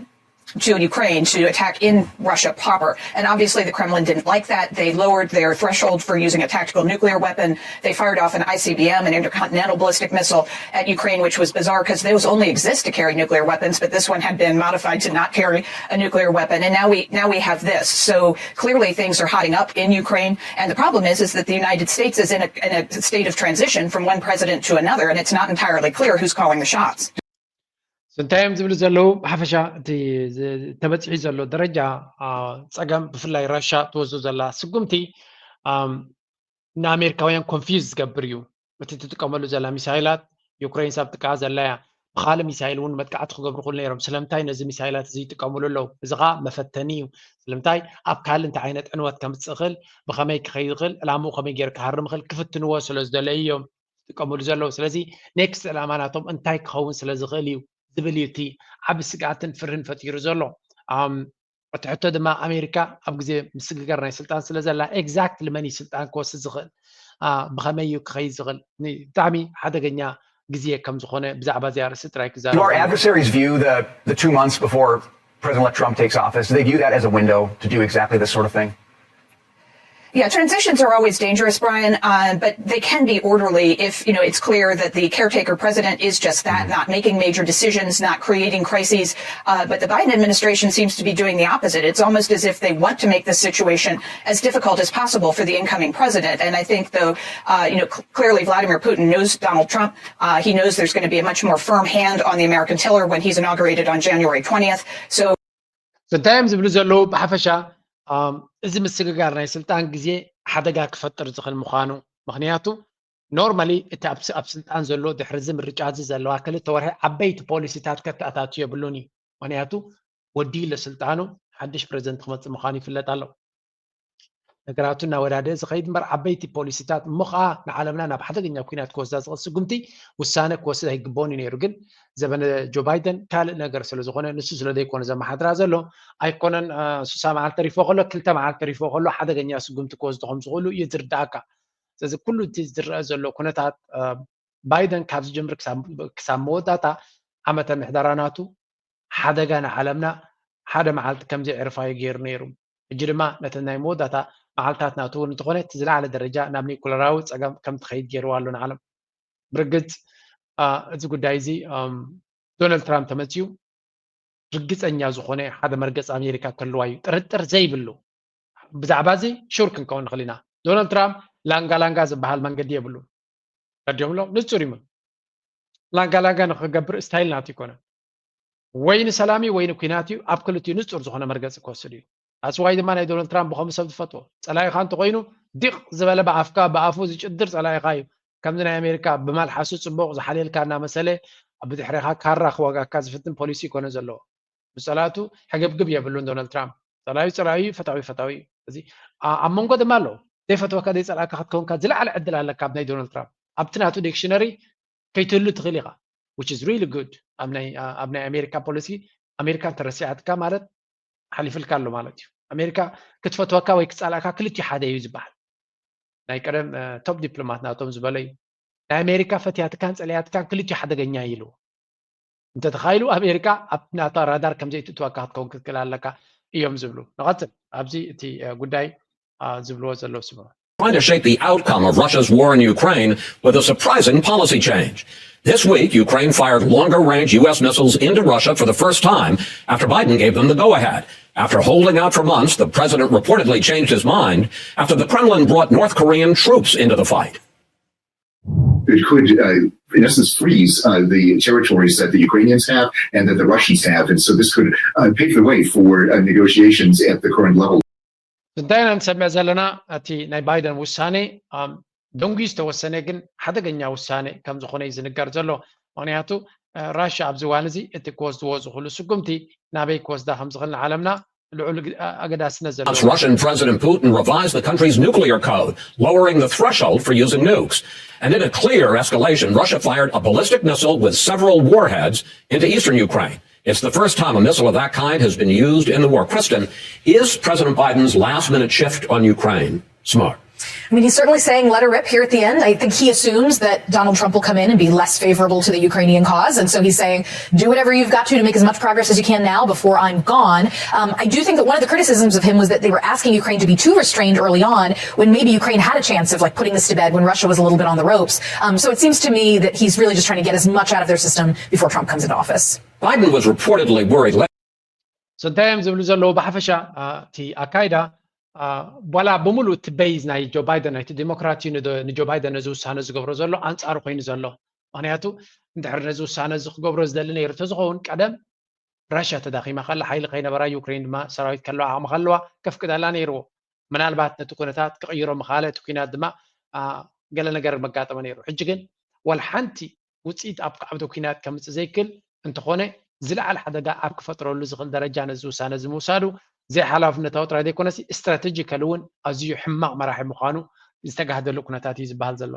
to Ukraine to attack in Russia proper. And obviously, the Kremlin didn't like that. They lowered their threshold for using a tactical nuclear weapon. They fired off an I C B M, an intercontinental ballistic missile, at Ukraine, which was bizarre because those only exist to carry nuclear weapons. But this one had been modified to not carry a nuclear weapon. And now we now we have this. So clearly, things are hotting up in Ukraine. And the problem is, is that the United States is in a, in a state of transition from one president to another, and it's not entirely clear who's calling the shots. እንታይ እዮም ዝብሉ ዘለዉ? ብሓፈሻ እቲ ተበፂሑ ዘሎ ደረጃ ፀገም ብፍላይ ራሻ ትወስዶ ዘላ ስጉምቲ ንኣሜሪካውያን ኮንፊዝ ዝገብር እዩ። እቲ ትጥቀመሉ ዘላ ሚሳይላት ዩክሬን ሳብ ጥቃ ዘላ እያ። ብካልእ ሚሳይል እውን መጥቃዕቲ ክገብሩ ክእሉ ነይሮም። ስለምንታይ ነዚ ሚሳይላት እዚ ይጥቀምሉ ኣለዉ? እዚ ከዓ መፈተኒ እዩ። ስለምንታይ ኣብ ካልእ እንታይ ዓይነት ዕንወት ከምፅእ ይኽእል፣ ብኸመይ ክኸይድ ይኽእል፣ ዕላምኡ ከመይ ገይሩ ክሃርም ይኽእል ክፍትንዎ ስለ ዝደለዩ እዮም ዝጥቀምሉ ዘለዉ። ስለዚ ኔክስት ዕላማ ናቶም እንታይ ክኸውን ስለ ዝኽእል እዩ ዝብል እዩ እቲ ዓቢ ስግኣትን ፍርህን ፈጢሩ ዘሎ። እቲ ሕቶ ድማ ኣሜሪካ ኣብ ግዜ ምስግጋር ናይ ስልጣን ስለ ዘላ ኤግዛክትሊ መን እዩ ስልጣን ክወስድ ዝኽእል፣ ብኸመይ እዩ ክኸይድ ዝኽእል? ብጣዕሚ ሓደገኛ ግዜ ከም ዝኾነ ብዛዕባ እዚ ኣርእስቲ ጥራይ ክዛረብ። Your adversaries view the, the two months before President-elect Trump takes office, do they view that as a window to do exactly this sort of thing? Yeah, transitions are always dangerous, Brian, uh, but they can be orderly if, you know, it's clear that the caretaker president is just that, mm-hmm. not making major decisions, not creating crises. Uh, but the Biden administration seems to be doing the opposite. It's almost as if they want to make the situation as difficult as possible for the incoming president. And I think, though, uh, you know, cl- clearly Vladimir Putin knows Donald Trump. Uh, he knows there's going to be a much more firm hand on the American tiller when he's inaugurated on January twentieth. So እንታይ እዮም ዝብሉ ዘለዉ? ብሓፈሻ እዚ ምስግጋር ናይ ስልጣን ግዜ ሓደጋ ክፈጥር ዝኽእል ምዃኑ፣ ምኽንያቱ ኖርማሊ እቲ ኣብ ስልጣን ዘሎ ድሕሪ እዚ ምርጫ እዚ ዘለዋ ክልተ ወርሒ ዓበይቲ ፖሊሲታት ከተኣታቱ የብሉን እዩ። ምኽንያቱ ወዲኡ ለስልጣኑ ሓድሽ ፕሬዚደንት ክመፅእ ምዃኑ ይፍለጥ ኣሎ። ነገራቱ እናወዳደ ዝኸይድ እምበር ዓበይቲ ፖሊሲታት እሞ ከዓ ንዓለምና ናብ ሓደገኛ ኩናት ክወስዳ ዝኽእል ስጉምቲ ውሳነ ክወስድ ኣይግበኦን እዩ ነይሩ። ግን ዘበነ ጆ ባይደን ካልእ ነገር ስለ ዝኾነ ንሱ ስለ ዘይኮነ ዘመሓድራ ዘሎ ኣይኮነን። ሱሳ መዓልቲ ተሪፎ ከሎ ክልተ መዓልቲ ተሪፎ ከሎ ሓደገኛ ስጉምቲ ክወስዱ ከም ዝኽእሉ እዩ ዝርዳእካ። ስለዚ ኩሉ እቲ ዝረአ ዘሎ ኩነታት ባይደን ካብ ዝጀምር ክሳብ መወዳእታ ዓመተ ምሕዳራ ናቱ ሓደጋ ንዓለምና ሓደ መዓልቲ ከምዘይዕርፋ እዩ ገይሩ ነይሩ። ሕጂ ድማ ነተን ናይ መወዳእታ መዓልትታት ናቱ እውን እንተኾነ እቲ ዝለዓለ ደረጃ ናብ ኒኩለራዊ ፀገም ከም ትኸይድ ገይርዋ ኣሎ ንዓለም። ብርግፅ እዚ ጉዳይ እዚ ዶናልድ ትራምፕ ተመፅዩ ርግፀኛ ዝኾነ ሓደ መርገፂ ኣሜሪካ ክህልዋ እዩ ጥርጥር ዘይብሉ። ብዛዕባ እዚ ሹር ክንከውን ንኽእል ኢና። ዶናልድ ትራምፕ ላንጋ ላንጋ ዝበሃል መንገዲ የብሉ። ረዲዮም ኣሎ ንፁር እዩ። ላንጋ ላንጋ ንክገብር ስታይል ናቱ ይኮነ። ወይ ንሰላም እዩ ወይ ንኩናት እዩ። ኣብ ክልቲኡ ንፁር ዝኾነ መርገፂ ክወስድ እዩ። ኣስዋይ ድማ ናይ ዶናልድ ትራምፕ ብኸምኡ ሰብ ዝፈትዎ ፀላኢኻ እንተኮይኑ ዲቕ ዝበለ ብኣፍካ ብኣፉ ዝጭድር ፀላኢኻ እዩ። ከምዚ ናይ ኣሜሪካ ብመልሓሱ ፅቡቕ ዝሓልየልካ እናመሰለ ብድሕሬኻ ካራ ክወጋካ ዝፍትን ፖሊሲ ይኮነ ዘለዎ። ብፀላእቱ ሕግብግብ የብሉን ዶናልድ ትራምፕ። ፀላዩ ፀላዩ እዩ፣ ፈታዊ ፈታዊ እዩ። እዚ ኣብ መንጎ ድማ ኣለዉ። ዘይፈትወካ ዘይፀላእካ ክትከውንካ ዝለዓለ ዕድል ኣለካ ኣብ ናይ ዶናልድ ትራምፕ። ኣብቲ ናቱ ዲክሽነሪ ከይትህሉ ትኽእል ኢኻ። Which is really good ኣብ ናይ ኣሜሪካ ፖሊሲ። ኣሜሪካ እንተረሲዓትካ ማለት ሓሊፍልካ ኣሎ ማለት እዩ። ኣሜሪካ ክትፈትወካ ወይ ክፀላእካ ክልቲኡ ሓደ እዩ ዝበሃል። ናይ ቀደም ቶፕ ዲፕሎማት ናቶም ዝበሎ እዩ። ናይ ኣሜሪካ ፈትያትካን ፀሊያትካን ክልቲኡ ሓደገኛ እዩ ኢልዎ። እንተተኻኢሉ ኣሜሪካ ኣብ ናታ ራዳር ከም ዘይትእትወካ ክትከውን ክትክእል ኣለካ እዮም ዝብሉ። ንቐፅል ኣብዚ እቲ ጉዳይ ዝብልዎ ዘለዉ ስምዑ። Trying to shape the outcome of Russia's war in Ukraine with a surprising policy change. This week, Ukraine fired longer range U S missiles into Russia for the first time after Biden gave them the go ahead. After holding out for months, the president reportedly changed his mind after the Kremlin brought North Korean troops into the fight. It could, uh, in essence, freeze uh, the territories that the Ukrainians have and that the Russians have. And so this could uh, pave the way for uh, negotiations at the current level. እንታይ ኢና ንሰምዕ ዘለና? እቲ ናይ ባይደን ውሳኔ ደንጉዩ ዝተወሰነ ግን ሓደገኛ ውሳኔ ከም ዝኾነ እዩ ዝንገር ዘሎ። ምክንያቱ ራሽያ ኣብዚ እዋን እዚ እቲ ክወስድዎ ዝኽእሉ ስጉምቲ ናበይ ክወስዳ ከም ዝኽእል ንዓለምና ልዑል ኣገዳስነት ዘለዎ። Russian President Putin revised the country's nuclear code, lowering the threshold for using nukes. And in a clear escalation, Russia fired a ballistic missile with several warheads into eastern Ukraine. It's the first time a missile of that kind has been used in the war. Kristen, is President Biden's last minute shift on Ukraine smart? I mean, he's certainly saying let her rip here at the end. I think he assumes that Donald Trump will come in and be less favorable to the Ukrainian cause. And so he's saying, do whatever you've got to to make as much progress as you can now before I'm gone. Um, I do think that one of the criticisms of him was that they were asking Ukraine to be too restrained early on when maybe Ukraine had a chance of like putting this to bed when Russia was a little bit on the ropes. Um, so it seems to me that he's really just trying to get as much out of their system before Trump comes into office. Biden was reportedly worried. So እንታይ እዮም ዝብሉ ዘለዉ? ብሓፈሻ እቲ ኣካይዳ ዋላ ብምሉእ እቲ በይዝ ናይ ጆ ባይደን ናይቲ ዲሞክራት እዩ ንጆ ባይደን ነዚ ውሳነ ዝገብሮ ዘሎ ኣንፃሩ ኮይኑ ዘሎ። ምክንያቱ እንድሕር ነዚ ውሳነ እዚ ክገብሮ ዝደሊ ነይሩ ተዝኸውን ቀደም ራሽያ ተዳኺማ ከላ ሓይሊ ከይነበራ ዩክሬን ድማ ሰራዊት ከለዋ ዓቕሚ ከለዋ ከፍቅደላ ነይርዎ። ምናልባት ነቲ ኩነታት ክቕይሮ ምኻለ እቲ ኩናት ድማ ገለ ነገር መጋጠመ ነይሩ። ሕጂ ግን ወላ ሓንቲ ውፅኢት ኣብ ዓውደ ኩናት ከምፅእ ዘይክል እንተኾነ ዝለዓለ ሓደጋ ኣብ ክፈጥረሉ ዝኽእል ደረጃ ነዚ ውሳነ እዚ ምውሳዱ ዘይሓላፍነታዊ ጥራይ ዘይኮነሲ ስትራቴጂካሊ እውን ኣዝዩ ሕማቕ መራሒ ምዃኑ ዝተጋህደሉ ኩነታት እዩ ዝበሃል ዘሎ።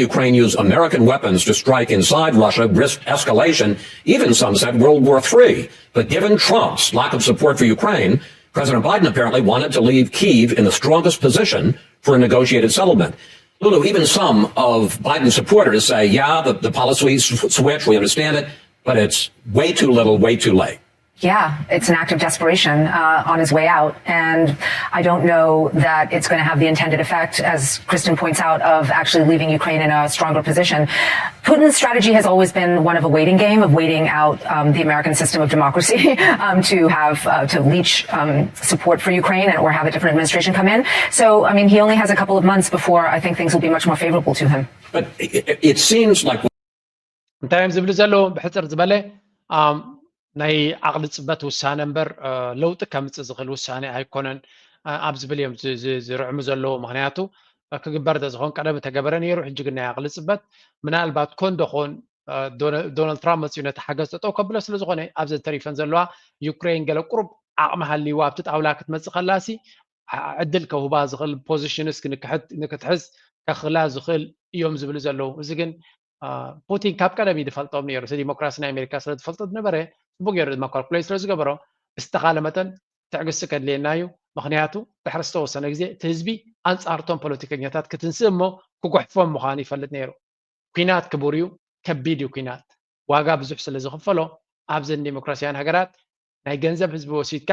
Ukraine used American weapons to strike inside Russia risked escalation. Even some said World War three. But given Trump's lack of support for Ukraine, President Biden apparently wanted to leave Kyiv in the strongest position for a negotiated settlement. Lulu, even some of Biden's supporters say, yeah, the, the policy switch, we understand it, but it's way too little, way too late. Yeah, it's an act of desperation uh, on his way out. And I don't know that it's going to have the intended effect, as Kristen points out, of actually leaving Ukraine in a stronger position. Putin's strategy has always been one of a waiting game, of waiting out um, the American system of democracy um, to have uh, to leech um, support for Ukraine and, or have a different administration come in. So, I mean, he only has a couple of months before I think things will be much more favorable to him. But it, it seems like እንታይ እዮም ዝብሉ ዘለዉ? ብሕፅር ዝበለ ናይ ዓቕሊ ፅበት ውሳነ እምበር ለውጢ ከምፅእ ዝኽእል ውሳኔ ኣይኮነን ኣብ ዝብል እዮም ዝርዕሙ ዘለዉ። ምክንያቱ ክግበር ተዝኾን ቀደም ተገበረ ነይሩ። ሕጂ ግን ናይ ዓቕሊ ፅበት ምናልባት ኮን ዶኾን ዶናልድ ትራምፕ መፅኡ ነቲ ሓገዝ ጠጠው ከብሎ ስለ ዝኾነ ኣብዘን ተሪፈን ዘለዋ ዩክሬን ገለ ቁሩብ ዓቕሚ ሃልይዋ ኣብቲ ጣውላ ክትመፅእ ከላሲ ዕድል ከውህባ ዝኽእል ፖዚሽንስ ንክትሕዝ ከኽላ ዝኽእል እዮም ዝብሉ ዘለዉ። እዚ ግን ፑቲን ካብ ቀደም እዩ ዝፈልጦም ነይሩ። እቲ ዲሞክራሲ ናይ ኣሜሪካ ስለ ዝፈልጦ ዝነበረ ፅቡቅ ገይሩ ድማ ካልኩሌት ስለ ዝገበሮ ብዝተኻለ መጠን ትዕግስቲ ከድልየና እዩ። ምክንያቱ ድሕሪ ዝተወሰነ ግዜ እቲ ህዝቢ ኣንፃርቶም ፖለቲከኛታት ክትንስእ እሞ ክጉሕፎም ምዃኑ ይፈልጥ ነይሩ። ኩናት ክቡር እዩ፣ ከቢድ እዩ ኩናት። ዋጋ ብዙሕ ስለ ዝኽፈሎ ኣብዘን ዲሞክራሲያን ሃገራት ናይ ገንዘብ ህዝቢ ወሲድካ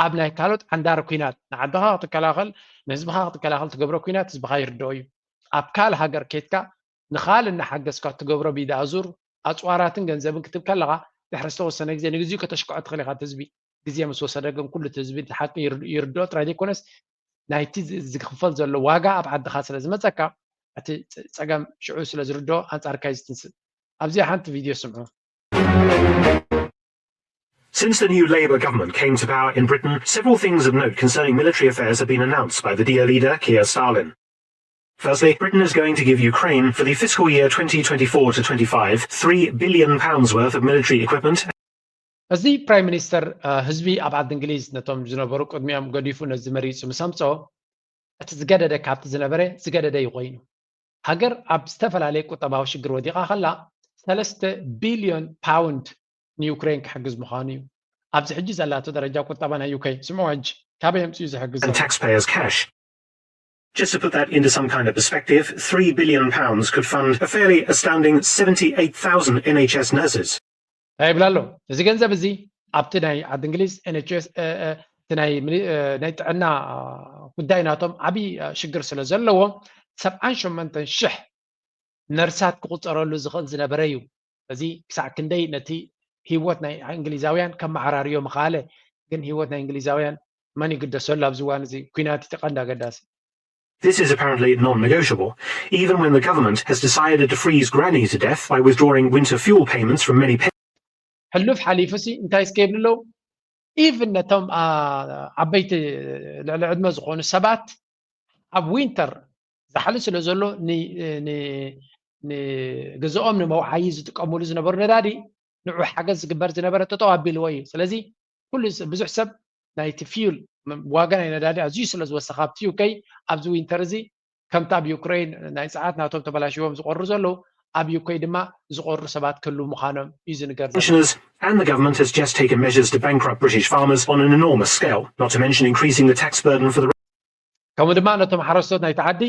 ኣብ ናይ ካልኦት ዓንዳሪ ኩናት ንዓድኻ ክትከላኸል ንህዝብኻ ክትከላኸል ትገብሮ ኩናት ህዝብኻ ይርድኦ እዩ። ኣብ ካልእ ሃገር ኬድካ ንኻል እናሓገዝካ ትገብሮ ብኢድ ኣዙር ኣፅዋራትን ገንዘብን ክትብ ከለኻ ድሕሪ ዝተወሰነ ግዜ ንግዚኡ ከተሽክዖ ትኽእል ኢኻ። ህዝቢ ግዜ ምስ ወሰደ ግን ኩሉ ህዝቢ ሓቂ ይርድኦ ጥራይ ዘይኮነስ ናይቲ ዝኽፈል ዘሎ ዋጋ ኣብ ዓድኻ ስለ ዝመፀካ እቲ ፀገም ሽዑ ስለ ዝርድኦ ኣንፃርካ እዩ ዝትንስእ። ኣብዚኣ ሓንቲ ቪድዮ ስምዑ። Since the new Labour government came to power in Britain, several things of note concerning military affairs have been announced by the dear leader, Keir Starlin. Firstly, Britain is going to give Ukraine, for the fiscal year twenty twenty-four to twenty-five, three billion pounds worth of military equipment. እዚ ፕራይም ሚኒስተር ህዝቢ ኣብ ዓዲ እንግሊዝ ነቶም ዝነበሩ ቅድሚኦም ገዲፉ ነዚ መሪፁ ምስ ኣምፅኦ እቲ ዝገደደ ካብቲ ዝነበረ ዝገደደ እዩ ኮይኑ። ሃገር ኣብ ዝተፈላለየ ቁጠባዊ ሽግር ወዲቓ ከላ ሰለስተ ቢልዮን ፓውንድ ንዩክሬን ክሕግዝ ምዃኑ እዩ። ኣብዚ ሕጂ ዘላቶ ደረጃ ቁጠባ ናይ ዩኬ ስምዑ ሕጂ ካበይ ኣምፅኡ ዝሕግዞም? Taxpayers' cash. Just to put that into some kind of perspective, three billion pounds could fund a fairly astounding seventy-eight thousand NHS nurses. እንታይ ይብላ ኣሎ? እዚ ገንዘብ እዚ ኣብቲ ናይ ዓዲ እንግሊዝ ኤንኤችኤስ ናይ ጥዕና ጉዳይ ናቶም ዓብዪ ሽግር ስለ ዘለዎ ሰብዓን ሸሞንተን ሽሕ ነርሳት ክቁፀረሉ ዝኽእል ዝነበረ እዩ። እዚ ክሳዕ ክንደይ ነቲ ህይወት ናይ እንግሊዛውያን ከመዓራርዮ ምኽኣለ። ግን ህይወት ናይ እንግሊዛውያን መን ይግደሰሉ ኣብዚ እዋን እዚ? ኲናት እቲ ቀንዲ ኣገዳሲ። This is apparently non-negotiable, even when the government has decided to freeze grannies to death by withdrawing winter fuel payments from many parents. ሕሉፍ ሓሊፉ ሲ እንታይ እስከ ይብሉ ኣለዉ? ኢቭን ነቶም ዓበይቲ ልዕሊ ዕድመ ዝኾኑ ሰባት ኣብ ዊንተር ዛሕሊ ስለ ዘሎ ንግዝኦም ንመውዓዪ ዝጥቀሙሉ ዝነበሩ ነዳዲ ንዑ ሓገዝ ዝግበር ዝነበረ ጠጠው ኣቢልዎ እዩ። ስለዚ ኩሉ ብዙሕ ሰብ ናይቲ ፊዩል ዋጋ ናይ ነዳዲ ኣዝዩ ስለ ዝወሰኸ ኣብቲ ዩከይ ኣብዚ ዊንተር እዚ ከምቲ ኣብ ዩክሬን ናይ ጸዓት ናቶም ተበላሽዎም ዝቆሩ ዘለዉ ኣብ ዩከይ ድማ ዝቆሩ ሰባት ክህልዉ ምዃኖም እዩ ዝንገር ዘሎ። And the government has just taken measures to bankrupt British farmers on an enormous scale, not to mention increasing the tax burden for the ከምኡ ድማ ነቶም ሓረስቶት ናይቲ ዓዲ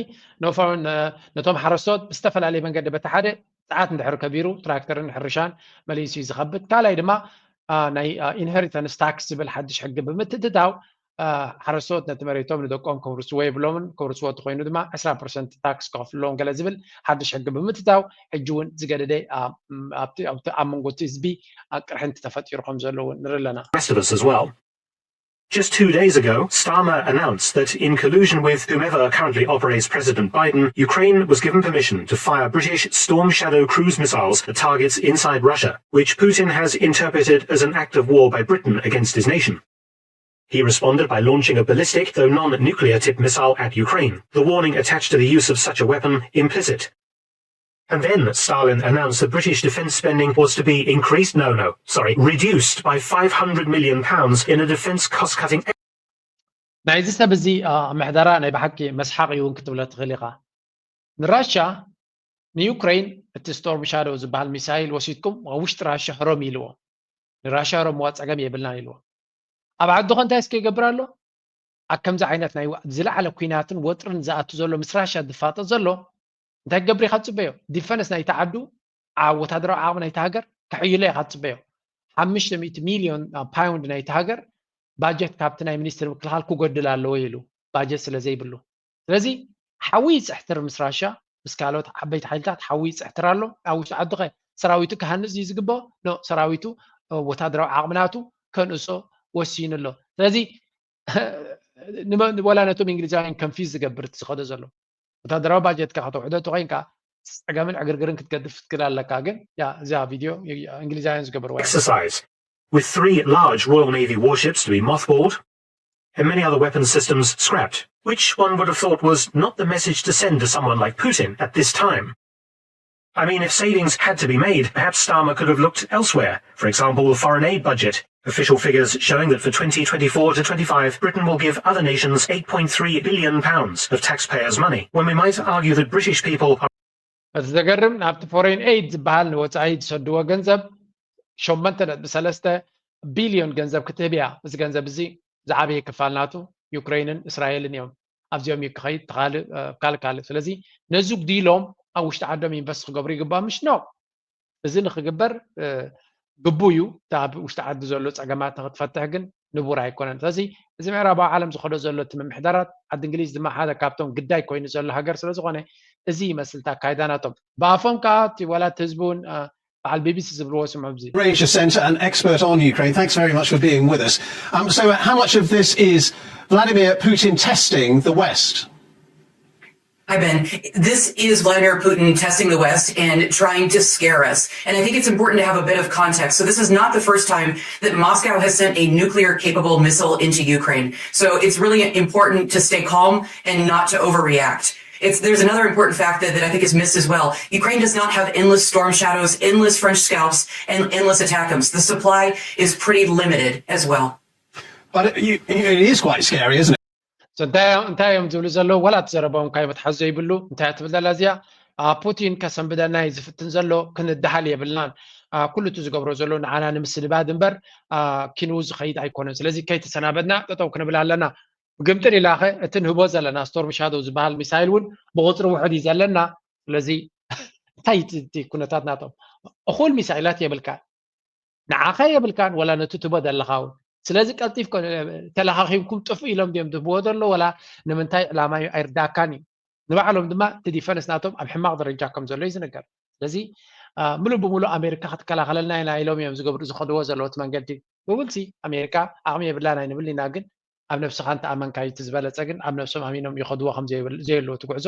ነቶም ሓረስቶት ብዝተፈላለየ መንገዲ በቲ ሓደ ጸዓት እንድሕር ከቢሩ ትራክተርን ሕርሻን መሊሱ እዩ ዝኸብድ። ካልኣይ ድማ ናይ ኢንሄሪታንስ ታክስ ዝብል ሓድሽ ሕጊ ብምትእትታው ሓረስቶት ነቲ መሬቶም ንደቆም ከውርስዎ የብሎምን። ከውርስዎ እንተኮይኑ ድማ ዕስራ ፐርሰንት ታክስ ክኸፍሉ ኣለዎም ገለ ዝብል ሓድሽ ሕጊ ብምትእትታው ሕጂ እውን ዝገደደ ኣብቲ ኣብ መንጎ እቲ ህዝቢ ቅርሕንቲ ተፈጢሩ ከም ዘሎ እውን ንርኢ ኣለና። rest of us as well. Just two days ago, Starmer announced that in collusion with whomever currently operates President Biden, Ukraine was given permission to fire British Storm Shadow cruise missiles at targets inside Russia, which Putin has interpreted as an act of war by Britain against his nation. He responded by launching a ballistic, though non-nuclear tipped missile at Ukraine, the warning attached to the use of such a weapon implicit. And then Stalin announced that British defence spending was to be increased, no, no, sorry, reduced by five hundred million pounds in a defence cost-cutting ናይዚ ሰብ እዚ ምሕደራ ናይ ብሓቂ መስሓቕ እዩ እውን ክትብሎ ትኽእል ኢኻ። ንራሻ ንዩክሬን እቲ ስቶርም ሻዶው ዝበሃል ሚሳይል ወሲድኩም ኣብ ውሽጢ ራሻ ህረም ኢልዎ። ንራሻ ህረምዋ ጸገም የብልናን ኢልዎ። ኣብ ዓዱ ከ እንታይ እስከ ይገብር ኣሎ? ኣብ ከምዚ ዓይነት ናይ ዝለዓለ ኲናትን ወጥርን ዝኣቱ ዘሎ ምስ ራሻ ዝፋጠጥ ዘሎ እንታይ ክገብር ኢኻ ትጽበዮ? ዲፈንስ ናይቲ ዓዱ ወታደራዊ ዓቕሚ ናይቲ ሃገር ከሕይሎ ኢኻ ትጽበዮ። ሓሙሽተ ሚእቲ ሚልዮን ፓውንድ ናይቲ ሃገር ባጀት ካብቲ ናይ ሚኒስትሪ ምክልኻል ክጎድል ኣለዎ ኢሉ ባጀት ስለ ዘይብሉ። ስለዚ ሓዊ ይፅሕትር ምስ ራሻ ምስ ካልኦት ዓበይቲ ሓይልታት ሓዊ ይፅሕትር ኣሎ። ኣብ ውሽጢ ዓዲ ኸ ሰራዊቱ ክሃንፅ እዩ ዝግበኦ? ኖ፣ ሰራዊቱ ወታደራዊ ዓቕሚ ናቱ ከንእሶ ወሲኑ ኣሎ። ስለዚ ወላ ነቶም እንግሊዛውያን ከንፊዝ ዝገብር እቲ ዝኸዶ ዘሎ ወታደራዊ ባጀትካ ከተውሕዶ እንተኮይንካ ፀገምን ዕግርግርን ክትገድፍ ትክእል ኣለካ። ግን ያ እዚኣ ቪድዮ እንግሊዛውያን ዝገብርዋ exercise with three large Royal Navy warships to be mothballed and many other weapons systems scrapped, which one would have thought was not the message to send to someone like Putin at this time. I mean, if savings had to be made, perhaps Starmer could have looked elsewhere, for example, the foreign aid budget. Official figures showing that for twenty twenty-four to twenty-five, Britain will give other nations eight point three billion pounds of taxpayers' money, when we might argue that British people are እቲ ዘገርም ናብቲ ፎሬን ኤይድ ዝበሃል ንወፃኢ ዝሰድዎ ገንዘብ ሸሞንተ ነጥቢ ሰለስተ ቢልዮን ገንዘብ ክትህብ እያ። እዚ ገንዘብ እዚ ዝዓበየ ክፋል ናቱ ዩክሬንን እስራኤልን እዮም። ኣብዚኦም እዩ ክኸይድ ካልእ ካልእ። ስለዚ ነዚ ጉዲሎም ኣብ ውሽጢ ዓዶም ኢንቨስት ክገብሩ ይግባእ ምሽ ነው። እዚ ንክግበር ግቡ እዩ። እቲ ኣብ ውሽጢ ዓዲ ዘሎ ፀገማት ንክትፈትሕ ግን ንቡር ኣይኮነን። ስለዚ እዚ ምዕራባዊ ዓለም ዝኸዶ ዘሎ እቲ ምምሕዳራት ዓዲ እንግሊዝ ድማ ሓደ ካብቶም ግዳይ ኮይኑ ዘሎ ሃገር ስለዝኾነ እዚ ይመስል እቲ ኣካይዳ ናቶም። ብኣፎም ከዓ እቲ ወላ እቲ ህዝቢ እውን በዓል ቢቢሲ ዝብልዎ ስምዑ ኣብዚ። Range Centre, an expert on Ukraine. Thanks very much for being with us. Um, so, how much of this is Vladimir Putin testing the West? Hi, Ben. This is Vladimir Putin testing the West and trying to scare us. And I think it's important to have a bit of context. So, this is not the first time that Moscow has sent a nuclear capable missile into Ukraine. So, it's really important to stay calm and not to overreact. It's, there's another important fact that, that I think is missed as well. Ukraine does not have endless storm shadows, endless French scalps, and endless attackums. The supply is pretty limited as well. But it, you, it is quite scary, isn't it? እንታይ እዮም ዝብሉ ዘለዉ? ወላ እቲ ዘረባኦም ካይ መትሓዚ ዘይብሉ እንታይ ትብል ዘላ እዚኣ? ፑቲን ከሰንብደና እዩ ዝፍትን ዘሎ። ክንድሃል የብልናን። ኩሉ እቲ ዝገብሮ ዘሎ ንዓና ንምስንባድ እምበር ኪንው ዝኸይድ ኣይኮነን። ስለዚ ከይተሰናበድና ጠጠው ክንብል ኣለና። ብግምጥል ኢላኸ እቲ ንህቦ ዘለና ስቶርም ሻዶው ዝበሃል ሚሳይል እውን ብቁፅሪ ውሑድ እዩ ዘለና። ስለዚ እንታይ እቲ ኩነታት ናቶም? እኹል ሚሳይላት የብልካ፣ ንዓኸ የብልካን፣ ወላ ነቲ ትቦ ዘለኻ እውን ስለዚ ቀልጢፍ ተለኻኺምኩም ጥፍ ኢሎም ድዮም ዝብዎ ዘሎ ወላ ንምንታይ ዕላማ እዩ ኣይርዳካን እዩ። ንባዕሎም ድማ እቲ ዲፈንስ ናቶም ኣብ ሕማቕ ደረጃ ከም ዘሎ እዩ ዝነገር። ስለዚ ምሉእ ብምሉእ ኣሜሪካ ክትከላኸለልና ኢና ኢሎም እዮም ዝገብሩ ዝኸድዎ ዘለዎት መንገዲ። ብውልሲ ኣሜሪካ ዓቕሚ የብላን ኣይንብል ኢና፣ ግን ኣብ ነብስኻ እንተኣመንካ እዩ እቲ ዝበለፀ። ግን ኣብ ነብሶም ኣሚኖም ይኸድዎ ከም ዘየለዎ እቲ ጉዕዞ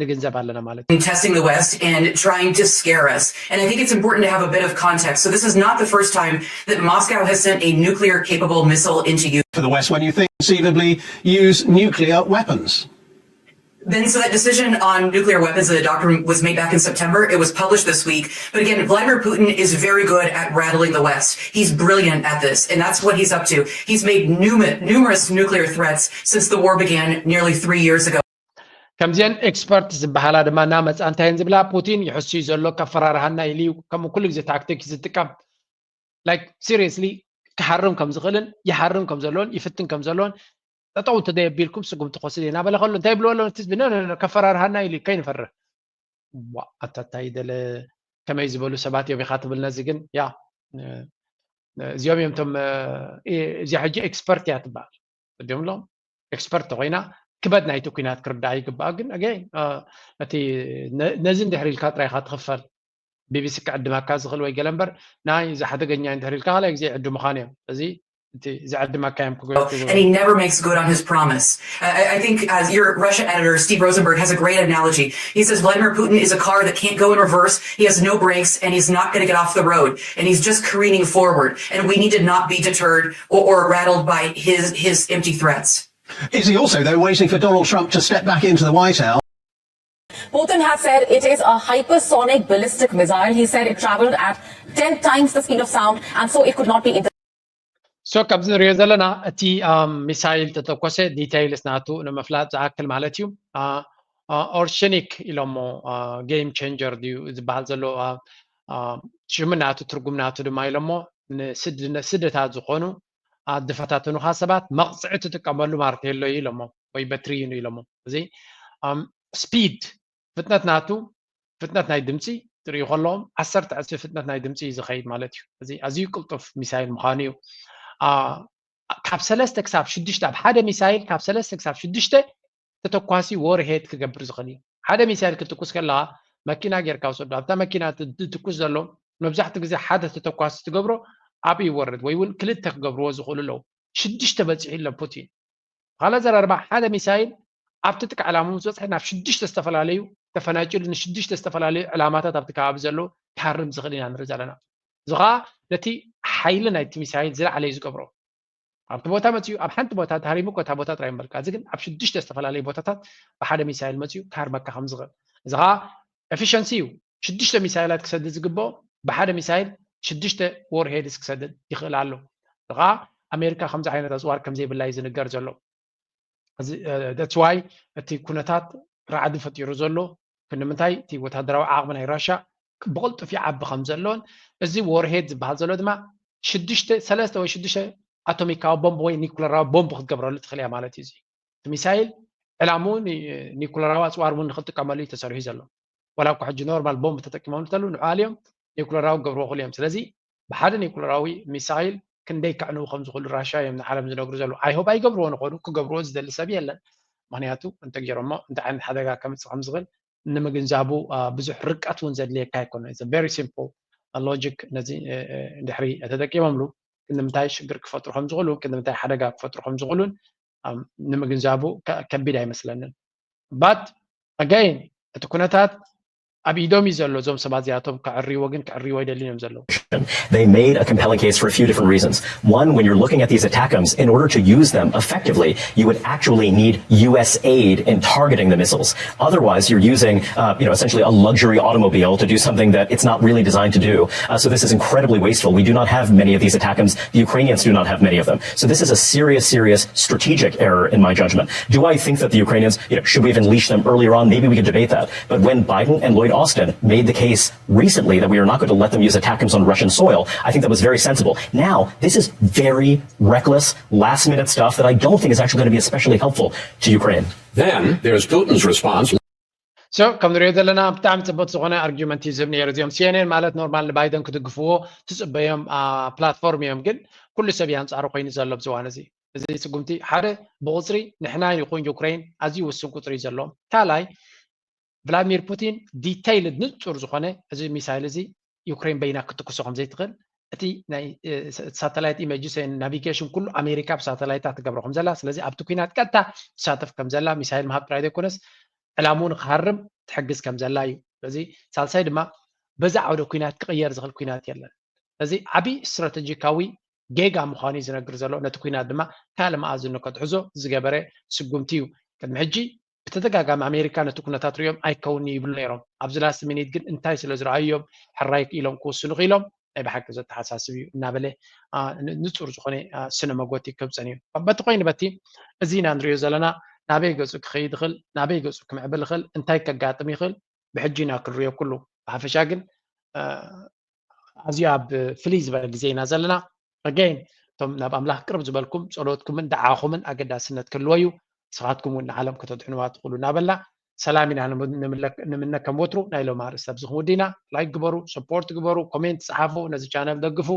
ንግንዘብ ኣለና ማለት እዩ። Testing the West and trying to scare us. And I think it's important to have a bit of context. So this is not the first time that Moscow has sent a nuclear capable missile into Ukraine. For the West, when you think conceivably use nuclear weapons. Then, so that decision on nuclear weapons and the doctrine was made back in September. It was published this week. But again, Vladimir Putin is very good at rattling the West. He's brilliant at this, and that's what he's up to. He's made numer- numerous nuclear threats since the war began nearly three years ago. ከምዚአን ኤክስፐርት ዝበሃላ ድማ እናመፃ እንታይ እየን ዝብላ? ፑቲን ይሕሱ እዩ ዘሎ፣ ከፈራርሃና ኢሉ እዩ። ከምኡ ኩሉ ግዜ ታክቲክ እዩ ዝጥቀም። Like seriously ክሃርም ከም ዝኽእልን ይሃርም ከም ዘለዎን ይፍትን ከም ዘለዎን ጠጠው እንተዘየቢልኩም ስጉምቲ ክወስድ እየ እናበለ ከሎ እንታይ ይብልዎ ኣለዉ? እቲ ህዝቢ ነ ከፈራርሃና ኢሉ እዩ፣ ከይንፈርህ። ዋ ኣታ እንታይ ደለ፣ ከመይ ዝበሉ ሰባት እዮም ኢኻ ትብል ነዚ ግን ያ እዚኦም እዮም እቶም እዚኣ ሕጂ ኤክስፐርት እያ ትበሃል። እዲኦም ሎም ኤክስፐርት ተኮይና ክበድ ናይቲ ኩናት ክርዳኣ ይግባኣ። ግን ኣገ እቲ ነዚ እንድሕር ኢልካ ጥራይካ ትኽፈል። ቢቢሲ ክዕድመካ ዝኽእል ወይ ገለ እምበር ናይ እዚ ሓደገኛ እንድሕር ኢልካ ካልኣይ ግዜ ይዕድሙኻን እዮም። እዚ እቲ ዝዕድመካ እዮም ክገብሩ And he never makes good on his promise. I, I think as your Russia editor, Steve Rosenberg, has a great analogy. He says Vladimir Putin is a car that can't go in reverse. He has no brakes and he's not going to get off the road. And he's just careening forward. And we need to not be deterred or, or rattled by his, his empty threats. Is he also, though, waiting for Donald Trump to step back into the White House? Putin has said it is a hypersonic ballistic missile. He said it traveled at ten times the speed of sound and so it could not be. So ካብዚ ንሪኦ ዘለና እቲ ሚሳይል ተተኮሰ ዲቴይልስ ናቱ ንምፍላጥ ዝኣክል ማለት እዩ። ኦርሸኒክ ኢሎሞ ጌም ቼንጀር ድዩ ዝበሃል ዘሎ ሽሙ ናቱ ትርጉም ናቱ ድማ ኢሎሞ ንስደታት ዝኾኑ ዝፈታተኑኻ ሰባት መቕፅዒ ትጥቀመሉ ማርቴሎ እዩ ኢሎሞ ወይ በትሪ እዩ ኢሎሞ። እዚ ስፒድ ፍጥነት ናቱ ፍጥነት ናይ ድምፂ ትርእዩ ከለዎም ዓሰርተ ዕፅፊ ፍጥነት ናይ ድምፂ እዩ ዝኸይድ ማለት እዩ። እዚ ኣዝዩ ቅልጡፍ ሚሳይል ምዃኑ እዩ። ካብ ሰለስተ ክሳብ ሽዱሽተ ኣብ ሓደ ሚሳይል ካብ ሰለስተ ክሳብ ሽዱሽተ ተተኳሲ ወርሄድ ክገብር ዝኽእል እዩ። ሓደ ሚሳይል ክትኩስ ከለኻ መኪና ጌርካ ውሰዶ። ኣብታ መኪና ትትኩስ ዘሎ መብዛሕትኡ ግዜ ሓደ ተተኳሲ ትገብሮ ኣብኡ ይወርድ ወይ እውን ክልተ ክገብርዎ ዝኽእሉ ኣለዉ። ሽዱሽተ በፂሑ ኢሎም ፑቲን። ካልእ ኣዘራርባ ሓደ ሚሳይል ኣብቲ ጥቃ ዕላማ ምስ በፅሐ ናብ ሽዱሽተ ዝተፈላለዩ ተፈናጭሉ ንሽዱሽተ ዝተፈላለዩ ዕላማታት ኣብቲ ከባቢ ዘለዉ ክሃርም ዝኽእል ኢና ንርኢ ዘለና። እዚ ከዓ ነቲ ሓይሊ ናይቲ ሚሳይል ዝለዓለ እዩ ዝገብሮ። ኣብቲ ቦታ መፅኡ ኣብ ሓንቲ ቦታ ተሃሪሙ እኮ እታ ቦታ ጥራይ እምበልካ እዚ ግን ኣብ ሽዱሽተ ዝተፈላለዩ ቦታታት ብሓደ ሚሳይል መፅኡ ክሃርመካ ከም ዝኽእል እዚ ከዓ ኤፊሸንሲ እዩ። ሽዱሽተ ሚሳይላት ክሰድድ ዝግብኦ ብሓደ ሚሳይል ሽዱሽተ ዎርሄድስ ክሰድድ ይኽእል ኣሎ። እዚ ከዓ ኣሜሪካ ከምዚ ዓይነት ኣፅዋር ከም ዘይብላ እዩ ዝንገር ዘሎ። That's why እቲ ኩነታት ራዕዲ ፈጢሩ ዘሎ ክንዲ ምንታይ እቲ ወታደራዊ ዓቕሚ ናይ ራሻ ብቕልጡፍ ይዓቢ ከም ዘሎን እዚ ዎርሄድ ዝበሃል ዘሎ ድማ ሽዱሽተ ሰለስተ ወይ ሽዱሽተ ኣቶሚካዊ ቦምብ ወይ ኒኩለራዊ ቦምብ ክትገብረሉ ትኽእል እያ ማለት እዩ። እዚ እቲ ሚሳይል ዕላምኡ ኒኩለራዊ ኣፅዋር እውን ንክጥቀመሉ እዩ ተሰሪሑ ዘሎ። ዋላ እኳ ሕጂ ኖርማል ቦምብ ተጠቂሞም እንተለዉ ንዕኡ ኣልዮም ኒኩለራዊ ክገብርዎ ክእሉ እዮም። ስለዚ ብሓደ ኒኩለራዊ ሚሳይል ክንደይ ከዕንዉ ከም ዝኽእሉ ራሻ እዮም ንዓለም ዝነግሩ ዘለዉ። I hope ኣይገብርዎን ይኾኑ፣ ክገብርዎ ዝደሊ ሰብ የለን። ምኽንያቱ እንተገይሮሞ እንታይ ዓይነት ሓደጋ ከምፅእ ከም ዝኽእል ንምግንዛቡ ብዙሕ ርቀት እውን ዘድልየካ ኣይኮነን። It's a very simple logic። ነዚ ድሕሪ ተጠቂሞምሉ ክንዲ ምንታይ ሽግር ክፈጥሩ ከም ዝኽእሉ ክንዲ ምንታይ ሓደጋ ክፈጥሩ ከም ዝኽእሉን ንምግንዛቡ ከቢድ ኣይመስለንን። But again እቲ ኩነታት ኣብ ኢዶም እዩ ዘሎ እዞም ሰባት እዚኣቶም ከዕርይዎ ግን ከዕርይዎ ኣይደልዩን እዮም ዘለዉ። They made a compelling case for a few different reasons. One, when you're looking at these ATACMS, in order to use them effectively, you would actually need U S aid in targeting the missiles. Otherwise, you're using, uh, you know, essentially a luxury automobile to do something that it's not really designed to do. Uh, so this is incredibly wasteful. We do not have many of these ATACMS. The Ukrainians do not have many of them. So this is a serious, serious strategic error in my judgment. Do I think that the Ukrainians, you know, should we have unleashed them earlier on? Maybe we could debate that. But when Biden and Lloyd Austin made the case recently that we are not going to let them use ATACMS on Russian soil, I think that was very sensible. Now, this is very reckless, last minute stuff that I don't think is actually going to be especially helpful to Ukraine. Then there's Putin's response. So ከም ንሪኦ ዘለና ብጣዕሚ ፅቡቅ ዝኾነ ኣርጊመንት እዩ ዝህብ ነይሩ። እዚኦም ሲኤንኤን ማለት ኖርማል ንባይደን ክድግፍዎ ትፅበዮም ፕላትፎርም እዮም፣ ግን ኩሉ ሰብ እዩ ኣንፃሩ ኮይኑ ዘሎ ኣብዚ እዋን እዚ። እዚ ስጉምቲ ሓደ ብቁፅሪ ንሕና ይኹን ዩክሬን ኣዝዩ ውሱን ቁፅሪ እዩ ዘለዎም። ካልኣይ ቭላድሚር ፑቲን ዲቴይልድ ንፁር ዝኾነ እዚ ሚሳይል እዚ ዩክሬን በይና ክትኩሶ ከም ዘይትኽእል እቲ ናይ ሳተላይት ኢመጅስ ናቪጌሽን ኩሉ ኣሜሪካ ብሳተላይታ ትገብሮ ከም ዘላ፣ ስለዚ ኣብቲ ኩናት ቀጥታ ትሳተፍ ከም ዘላ ሚሳይል ምሃብ ጥራይ ዘይኮነስ ዕላምኡ ንክሃርም ትሕግዝ ከም ዘላ እዩ። ስለዚ ሳልሳይ ድማ በዚ ዓውደ ኩናት ክቕየር ዝኽእል ኩናት የለን። እዚ ዓብዪ ስትራተጂካዊ ጌጋ ምዃኑ እዩ ዝነግር ዘሎ። ነቲ ኩናት ድማ ካልእ መኣዝኑ ከትሕዞ ዝገበረ ስጉምቲ እዩ። ቅድሚ ሕጂ ብተደጋጋሚ ኣሜሪካ ነቲ ኩነታት ሪኦም ኣይከውን ይብሉ ነይሮም። ኣብዚ ላስት ሚኒት ግን እንታይ ስለ ዝረኣዮም ሕራይ ኢሎም ክውስኑ ክኢሎም ናይ ብሓቂ ዘተሓሳስብ እዩ እናበለ ንፁር ዝኾነ ስነ መጎት ይከብፀን እዩ። በቲ ኮይኑ በቲ እዚ ኢና ንሪኦ ዘለና ናበይ ገፁ ክኸይድ ይኽእል፣ ናበይ ገፁ ክምዕብል ይኽእል፣ እንታይ ከጋጥም ይኽእል ብሕጂ ኢና ክንሪኦ ኩሉ። ብሓፈሻ ግን ኣዝዩ ኣብ ፍልይ ዝበለ ግዜ ኢና ዘለና። ኣገይን እቶም ናብ ኣምላኽ ቅርብ ዝበልኩም ጸሎትኩምን ደዓኹምን ኣገዳስነት ክህልዎ እዩ። ንስኻትኩም እውን ንዓለም ከተድሕንዋ ትኽእሉ እናበልና ሰላም ኢና ንምነ ከም ወትሩ። ናይ ሎም ኣርእስቲ ኣብዚ ክንውዲ ኢና። ላይክ ግበሩ፣ ሰፖርት ግበሩ፣ ኮሜንት ጸሓፉ፣ ነዚ ቻነል ደግፉ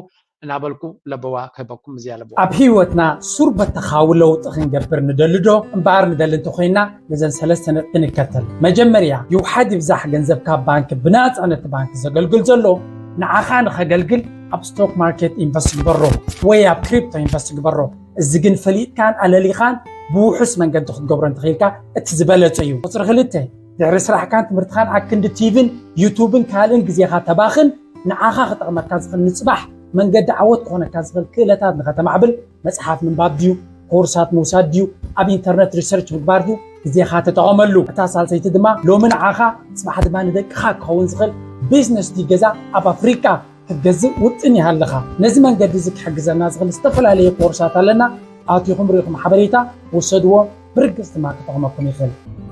እናበልኩ ለበዋ ክህበኩም እዚያ ለበዋ። ኣብ ህይወትና ሱር በተኻዊ ለውጢ ክንገብር ንደሊ ዶ? እምበኣር ንደሊ እንተኾይንና ነዘን ሰለስተ ነጥቢ ንከተል። መጀመርያ ይውሓድ ይብዛሕ ገንዘብካ ኣብ ባንክ ብናፃ ነቲ ባንክ ዘገልግል ዘሎ ንዓኻ ንኸገልግል ኣብ ስቶክ ማርኬት ኢንቨስት ግበሮ ወይ ኣብ ክሪፕቶ ኢንቨስት ግበሮ። እዚ ግን ፈሊጥካን ኣለሊኻን ብውሑስ መንገዲ ክትገብሮ እንተኽኢልካ እቲ ዝበለጸ እዩ። ቁፅሪ ክልተ ድሕሪ ስራሕካን ትምህርትኻን ኣክንዲ ቲቪን ዩቱብን ካልእን ግዜኻ ተባኽን ንዓኻ ክጠቕመካ ዝኽእል ንፅባሕ መንገዲ ዓወት ክኾነካ ዝኽእል ክእለታት ንኸተማዕብል መፅሓፍ ምንባብ ድዩ ኮርሳት ምውሳድ ድዩ ኣብ ኢንተርነት ሪሰርች ምግባር ድዩ ግዜኻ ተጠቐመሉ። እታ ሳልሰይቲ ድማ ሎሚ ንዓኻ ፅባሕ ድማ ንደቅኻ ክኸውን ዝኽእል ቢዝነስ ድዩ ገዛ ኣብ ኣፍሪቃ ክትገዝእ ውጥን ይሃለኻ። ነዚ መንገዲ እዚ ክሕግዘና ዝኽእል ዝተፈላለየ ኮርሳት ኣለና። ኣቲኹም ርኢኹም ሓበሬታ ውሰድዎ። ብርግፅ ድማ ክጠቕመኩም ይኽእል።